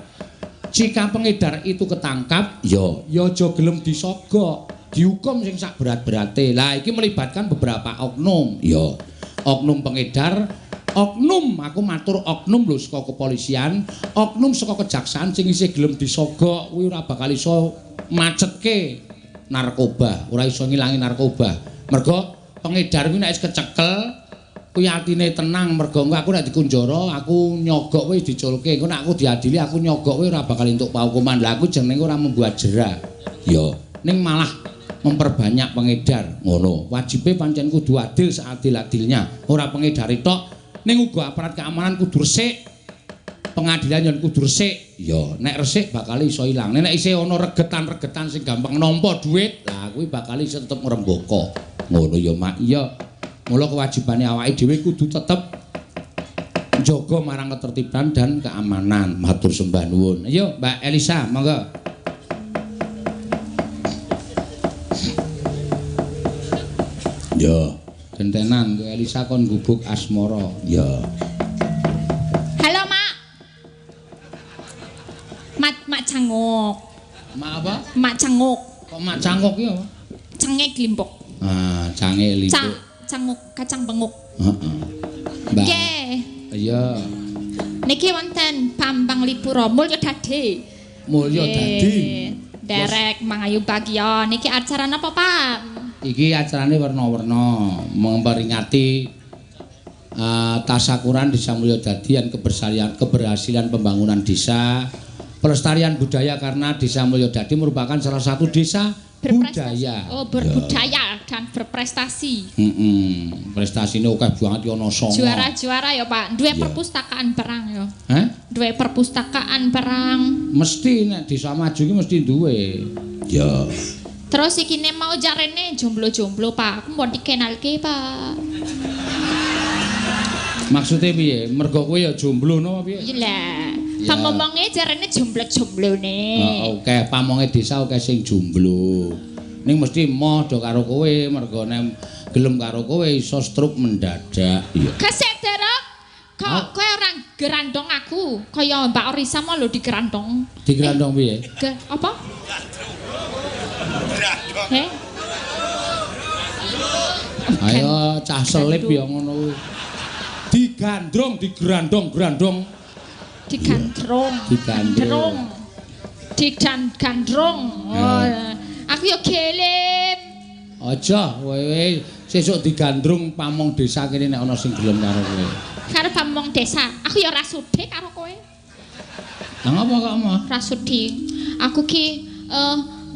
Jika pengedar itu ketangkap, ya ya aja gelem disogok, dihukum sing sak berat-berate. Lah iki melibatkan beberapa oknum, ya. Oknum pengedar, oknum, aku matur oknum lho saka kepolisian, oknum saka kejaksaan sing isih gelem disogok kuwi ora bakal iso macetke narkoba, ora iso ngilangi narkoba. Mergo pengedar kuwi nek wis kecekel kuwi atine tenang, mergo engko aku nek dikunjara aku nyogok wis diculke, engko nek aku diadili aku nyogok kuwi ora bakal entuk paukuman. Lah aku jenenge ora membuat jera. Ya, ning malah memperbanyak pengedar. Ngono. Wajibe pancen kudu adil seadil-adilnya. Ora pengedar tok, ning uga aparat keamanan kudu resik. Pengadilan yen kudu resik. Ya, nek resik bakal iso ilang. Nek isih ana regetan-regetan sing gampang nampa dhuwit, lah kuwi bakal iso tetep ngrembaka. Ngono ya, Mak. Iya. Mula kewajibane awake dhewe kudu tetep njaga marang ketertiban dan keamanan. Matur sembah nuwun. Ayo, Mbak Elisa, monggo. Ya, gentenan kowe Elisa kon gubuk asmara. Ya. Halo, Mak. Mak Mak Cangok. Mak apa? Mak Cangok. Kok Mak Cangok ki apa? Cengek limbok. Ah, cange limbuk. Cangok, kacang benguk. Heeh. Mbak. Nggih. Iya. Niki wonten Bambang Lipuro Mulya Dadi. Mulya Dadi. Derek Mangayu Bagyo. Niki acara napa, Pak? Iki acarane werna-werna memperingati tasakuran Desa Mulyodadi dan keberhasilan pembangunan desa, pelestarian budaya karena Desa Mulyodadi merupakan salah satu desa budaya. Oh, berbudaya dan berprestasi. Heeh. Prestasine akeh banget ya ana 9. Juara-juara ya, Pak. Duwe perpustakaan perang ya. Hah? Duwe perpustakaan perang. Mesti nek desa maju iki mesti duwe. Ya. Terus ikine mau jarene jomblo-jomblo, Pak. Aku mau dikenalke, Pak. Maksudnya piye? Mergo kowe ya jomblo no piye? Iya lah. Pamomonge jarene jomblo-jomblone. Heeh, oke, pamonge desa oke sing jomblo. Ning mesti emoh do karo kowe, mergo nek gelem karo kowe iso stroke mendadak. Iya. Kesek, Derek. Kok kowe ora gerandong aku? Kaya Mbak Orisa mau lho digerandong. Digerandong piye? Apa? Heh? Ayo cah selip ya ngono kuwi. Digandrong, digrandong, grandong. Digandrong. Digandrong. Digandrong. Oh, aku ya gelem. Aja kowe sesuk digandrung pamong desa kene nek ana sing gelem karo kowe. Karo pamong desa. Aku ya ora sudi karo kowe. Lah ngapa kok emoh? Ora sudi. Aku ki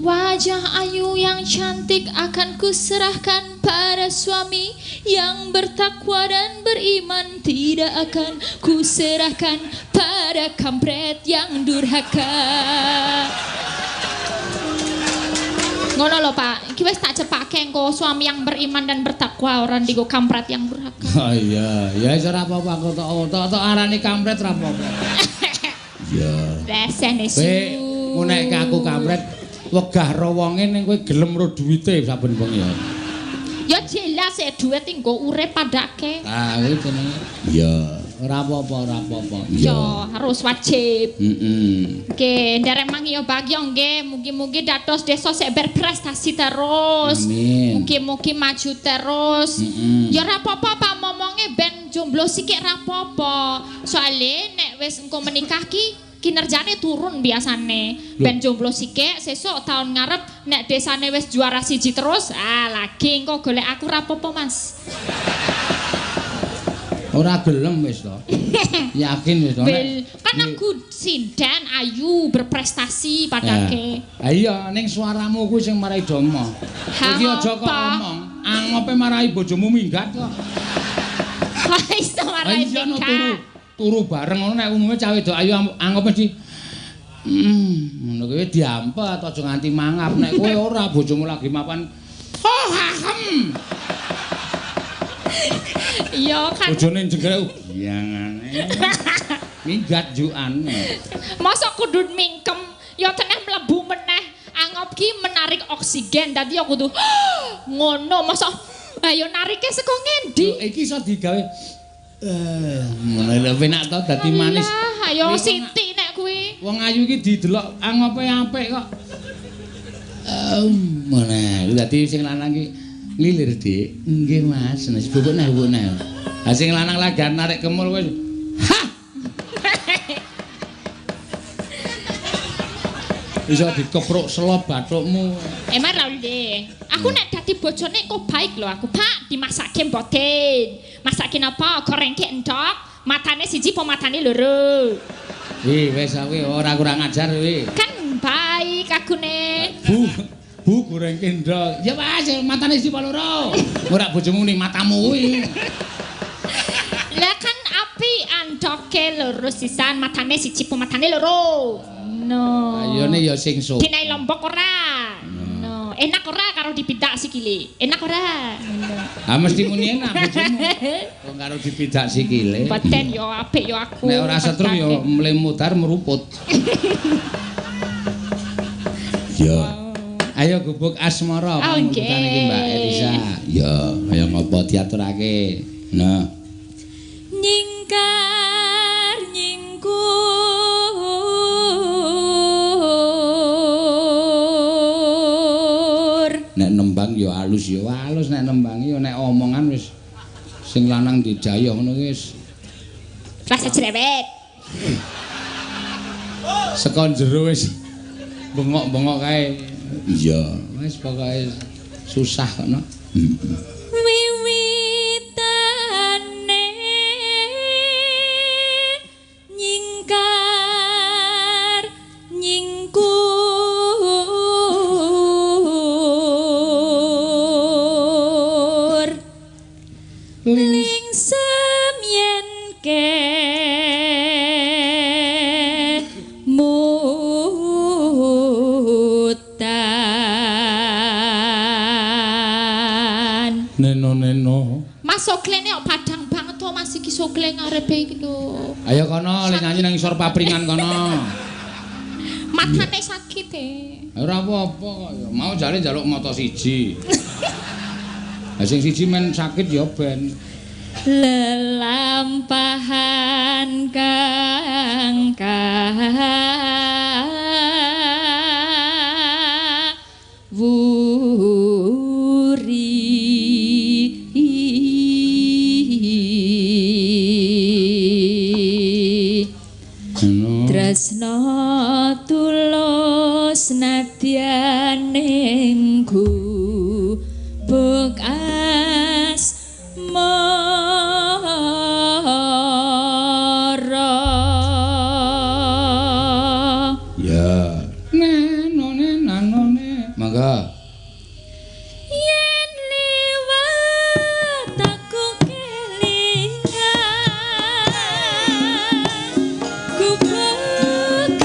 wajah ayu yang cantik akan kuserahkan pada suami yang bertakwa dan beriman, tidak akan kuserahkan pada kampret yang durhaka. Ngono lho, Pak. Iki wis tak cepake engko suami yang beriman dan bertakwa ora digo kampret yang durhaka. Oh iya, ya wis ora apa-apa aku tok arani kampret ora apa-apa. Iya. Resene su. Kowe ngunekke aku kampret wegah ro wonge ning kowe gelem ro duwite saben wengi ya. Ya jelas e duwit nggo urip padake. Ah kuwi jenenge. Iya, ora apa-apa, ora apa-apa. Ya harus wajib. Heeh. Nggih, nderek mangi ya bagya nggih, mugi-mugi dados desa sik berprestasi terus. Amin. Mugi-mugi maju terus. Ya ora apa-apa Pak momonge ben jomblo sikik ora apa-apa. Soale nek wis engko menikah ki kinerjane turun biasane. Ben jomblo sikik sesuk tahun ngarep nek desane wis juara 1 terus, ah lagi engko golek aku ora apa-apa, Mas. Ora gelem wis to. Yakin wis to nek kan aku sinden ayu berprestasi padake. Ha iya ning suaramu kuwi sing marai domo. Iki aja kok omong, angope marai bojomu minggat kok. Kok iso marai minggat? Turu bareng ngono nek umume cah wedok ayu anggap mesti ngono kuwi diampet aja nganti mangap nek kowe ora bojomu lagi mapan. Oh hahem. Iya kan bojone jenggrek biyangane. Minggat jukan. Mosok kudu mingkem ya teneh mlebu meneh angop ki menarik oksigen dadi ya kudu ngono mosok ayo narike saka ngendi? Iki iso digawe ngono lho penak to dadi manis. Ayo siti nek kuwi. Wong ayu iki didelok angope apik kok. Ngono. Dadi sing lanang iki nglilir, Dik. Nggih, Mas. Wis bubuk neh, bubuk neh. Lah sing lanang lagi narik kemul wis. Hah. Iso dikepruk selop bathukmu. Emang ra oleh. Aku nek dadi bojone kok baik lho aku, Pak. Dimasake mboten. Masake napa? Gorengke endhog, matane siji apa matane loro? Ih, wis kuwi ora kurang ajar kuwi. Kan baik akune. Bu, bu gorengke endhog. Ya Mas, matane siji apa loro? Ora bojomu ning matamu kuwi. Lah kan api andoke loro sisan, matane siji apa matane loro? No. Ayone ya sing so. Dinai lombok ora? No. Enak ora karo dipidak sikile? Enak ora? Ah mesti muni enak bojomu. Wong karo dipidak sikile. Mboten ya apik ya aku. Nek ora setrum ya mlemudar meruput. Ya. Ayo gubuk asmara pamundhutan iki Mbak Elisa. Ya, kaya ngopo diaturake. Nah. Nyingkar nyingkur. Nek nembang ya alus ya alus, nek nembang ya nek omongan wis sing lanang dijayoh ngono wis rasa cerewet. Saka jero wis bengok-bengok kae. Iya, wis pokoke Susah kok no. Wiwitane nyingkar nyingkur lingsem yen kemutan. Neno-neno. Mas soglene kok padang banget to Mas iki sogle ngarepe iki lho. Ayo kono le nyanyi nang isor papringan kono. Matane sakit e. Ora apa-apa kok ya. Mau jare njaluk mata siji. Lah sing siji men sakit ya ben. Lelampahan kang kawuri tresna tulus nadyan ning gubuk asmara. Ya. Neno neno ne. Mangga. Yen liwat aku kelingan gubuk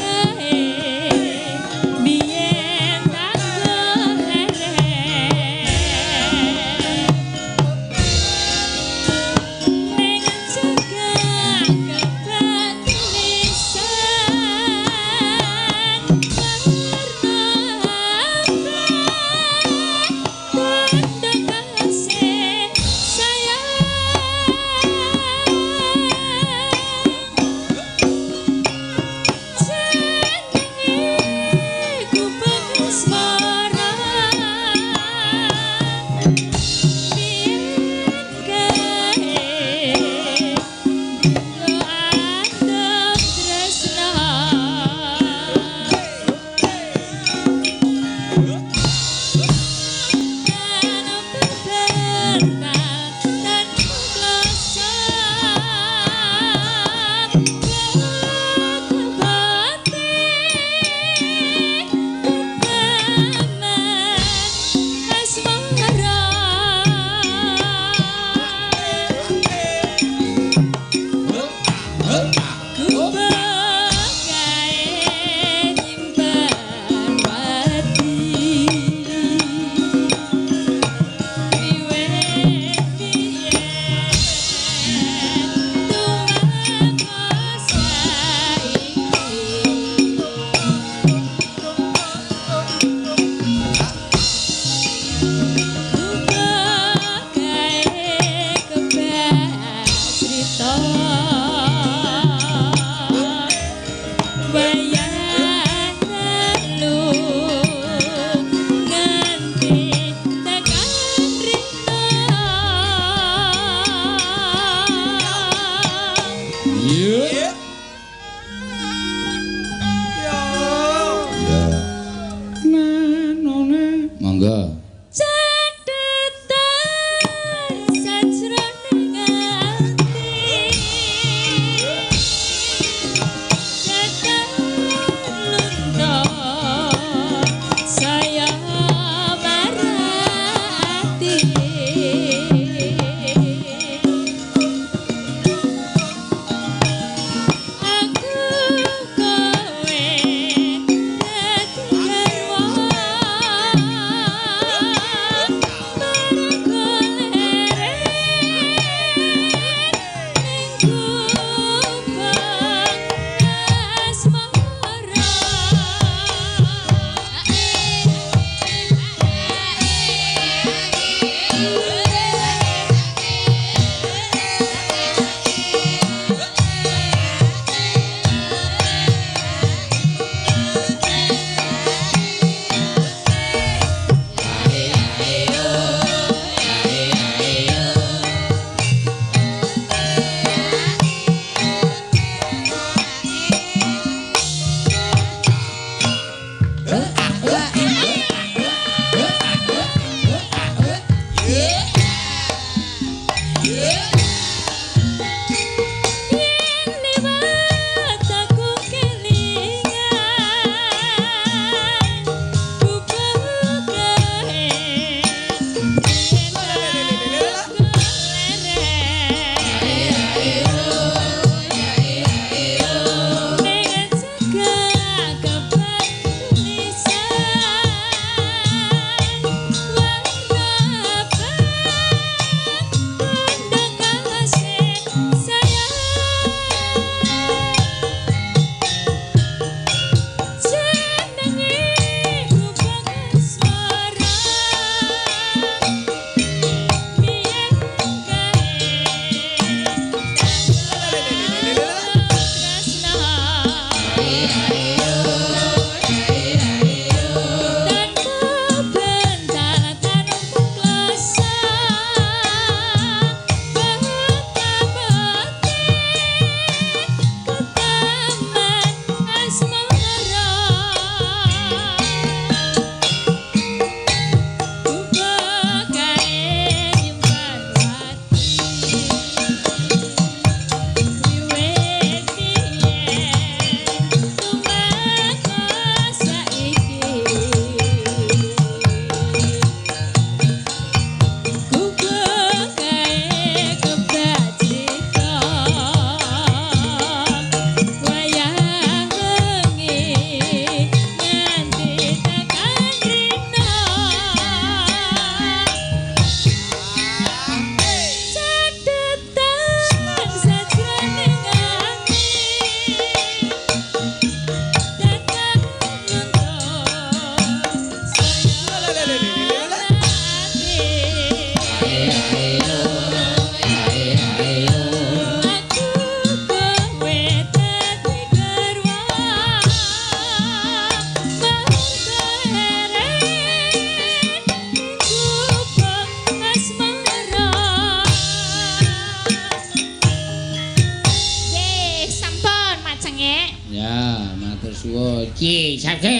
2 3 sake.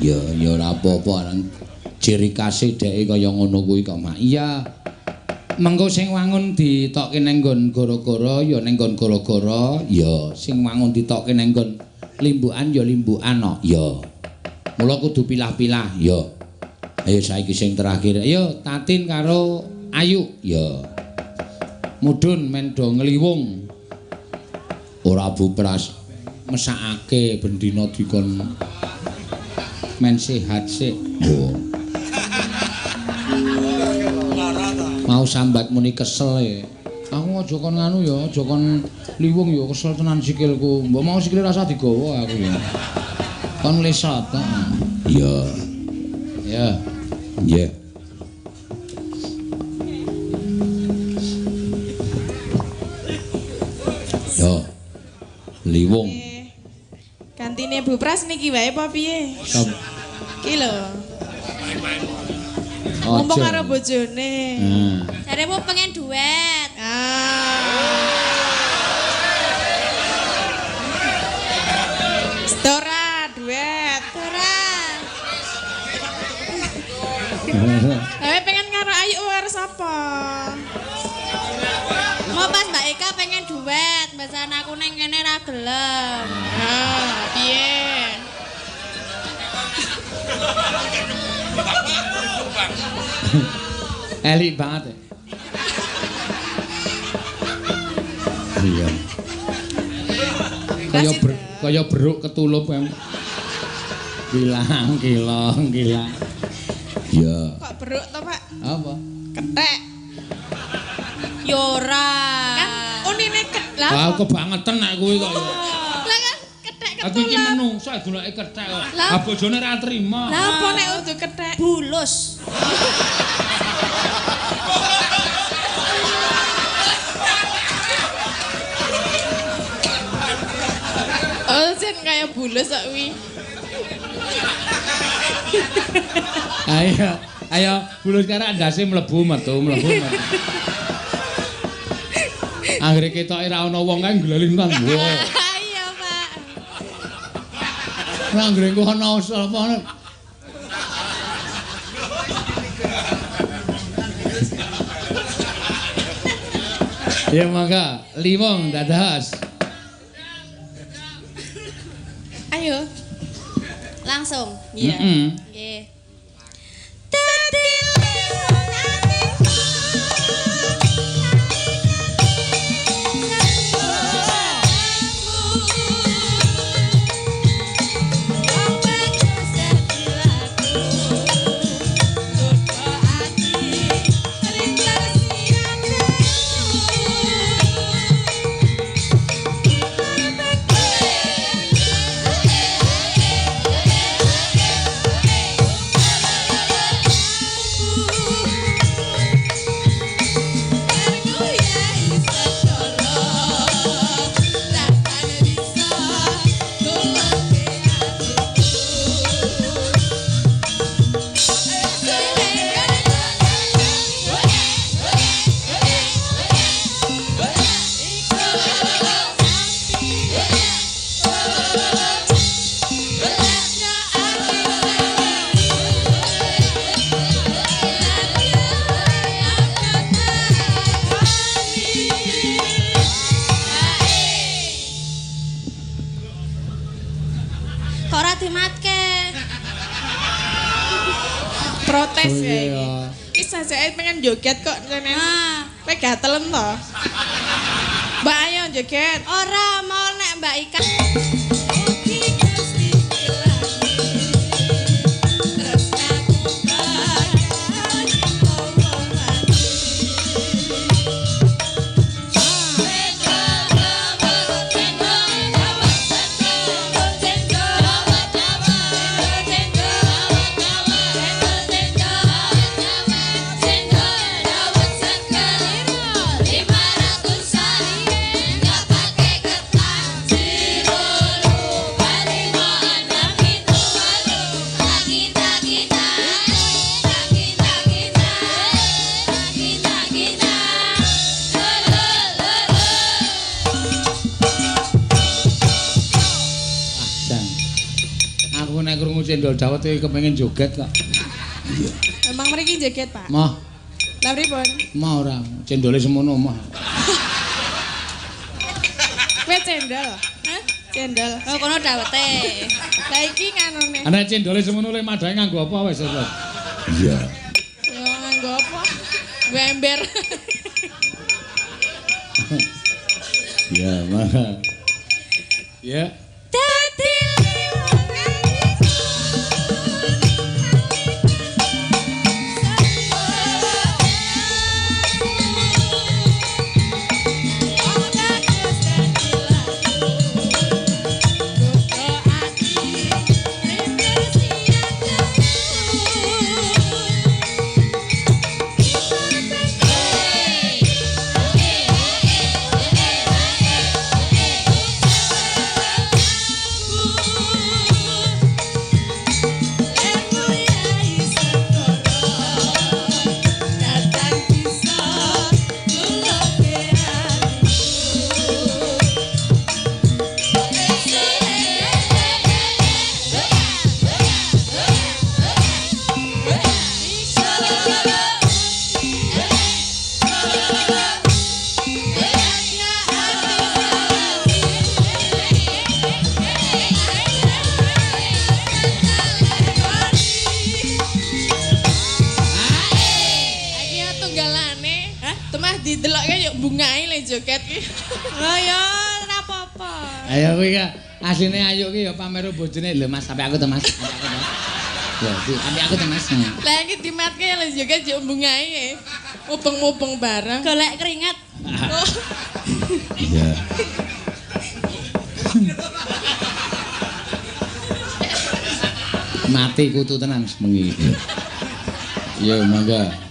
Ya ya ora apa-apa ciri khase dheke kaya ngono kuwi kok Mak. Iya. Mengko sing wangun ditokke ning nggon gara-gara ya ning nggon gara-gara, ya sing wangun ditokke ning nggon limbukan ya limbukan kok. Ya. Mula kudu pilah-pilah, ya. Ayo saiki sing terakhir. Ayo Tatin karo Ayu, ya. Mudhun men do ngliwung. Ora bupras mesakake bendina dikon men sehat sik. Oh. Mau sambat muni kesel e. Aku aja kon nganu ya, aja kon liwung ya kesel tenan sikilku. Mbok mau sikile rasa digawa aku ya. Kon lesot. Iya. Ya. Nggih. Yo. Liwung. Gantine Bu Pras niki wae apa piye? Sop. Ki lho. Ngomong karo bojone. Jaremu pengen duet. Stora duet. Stora. Pengen karo Ayu karo sapa? Mau pas Mbak Eka pengen duet, mbasan aku neng kene ra gelem. Ah, piye? Elik banget ya. Iya. Kaya beruk ketulup em. Kilang kilong kilang. Iya. Kok beruk to, Pak? Apa? Kethek. Yo ora. Kan unine lah. Lah kebangetan nek kuwi kok. Lah kan kethek ketulap. Aku iki menungso goleke kethek kok. Lah bojone ora trima. Lah apa nek udu kethek? Bulus. Oh, jen kaya bulus kok kuwi. Ayo, ayo bulus karo andase mlebu metu, mlebu metu. Anggere ketoke ra ana wong kae ngleling nang. Iya, Pak. Lah anggere ku ana sapa. Ya mangga, limong dados. Ayo. Langsung. Iya. Nggih. Protes ya iki. Iki sajake pengen joget kok kene. Kowe gatelen to? Mbak ayo joget. Ora mau nek Mbak Ika. cendol dawet iki kepengin joget kok. Iya. Emang mriki joget, Pak? Moh. Lah pripun? Moh ora, cendole semono moh. Kowe cendol? Hah? Cendol. Oh, kono dawete. Lah iki nganune. Ana cendole semono le madahe nganggo apa wis terus. Iya. Yo nganggo apa? Nggo ember. Iya, mangga. Ya. Dadi Iki ya tunggalane. Hah? Temah didelokke yo bungae le joget ki. Oh ya, ora apa-apa. Ayo kuwi ka asline ayu ki ya pamer bojone. Lho Mas, sampe aku to Mas. Sampe aku to. Lho, sampe aku to Mas. Lah iki dimatke le joget yo bungae. Mubeng-mubeng bareng. Golek keringat. Oh. Iya. Mati kutu tenan semengi. Iya, mangga.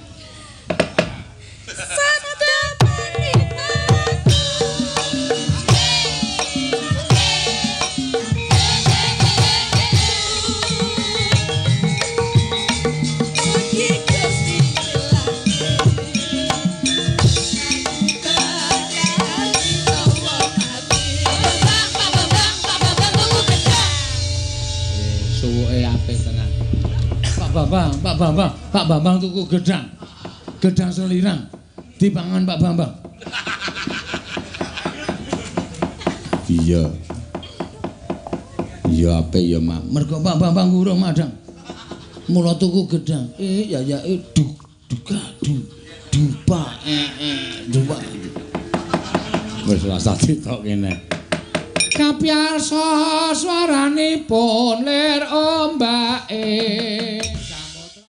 Suwuke apik tenan. Pak Bambang, Pak Bambang, Pak Bambang tuku gedang. Gedang selirang dipangan Pak Bambang. Iya. Iya apik ya, Mak. Mergo Pak Bambang urung madang. Mula tuku gedang. Ya ya du duka du dupa dupa. Wis rasa ditok kene. Kapyarsa swaranipun lir ombake.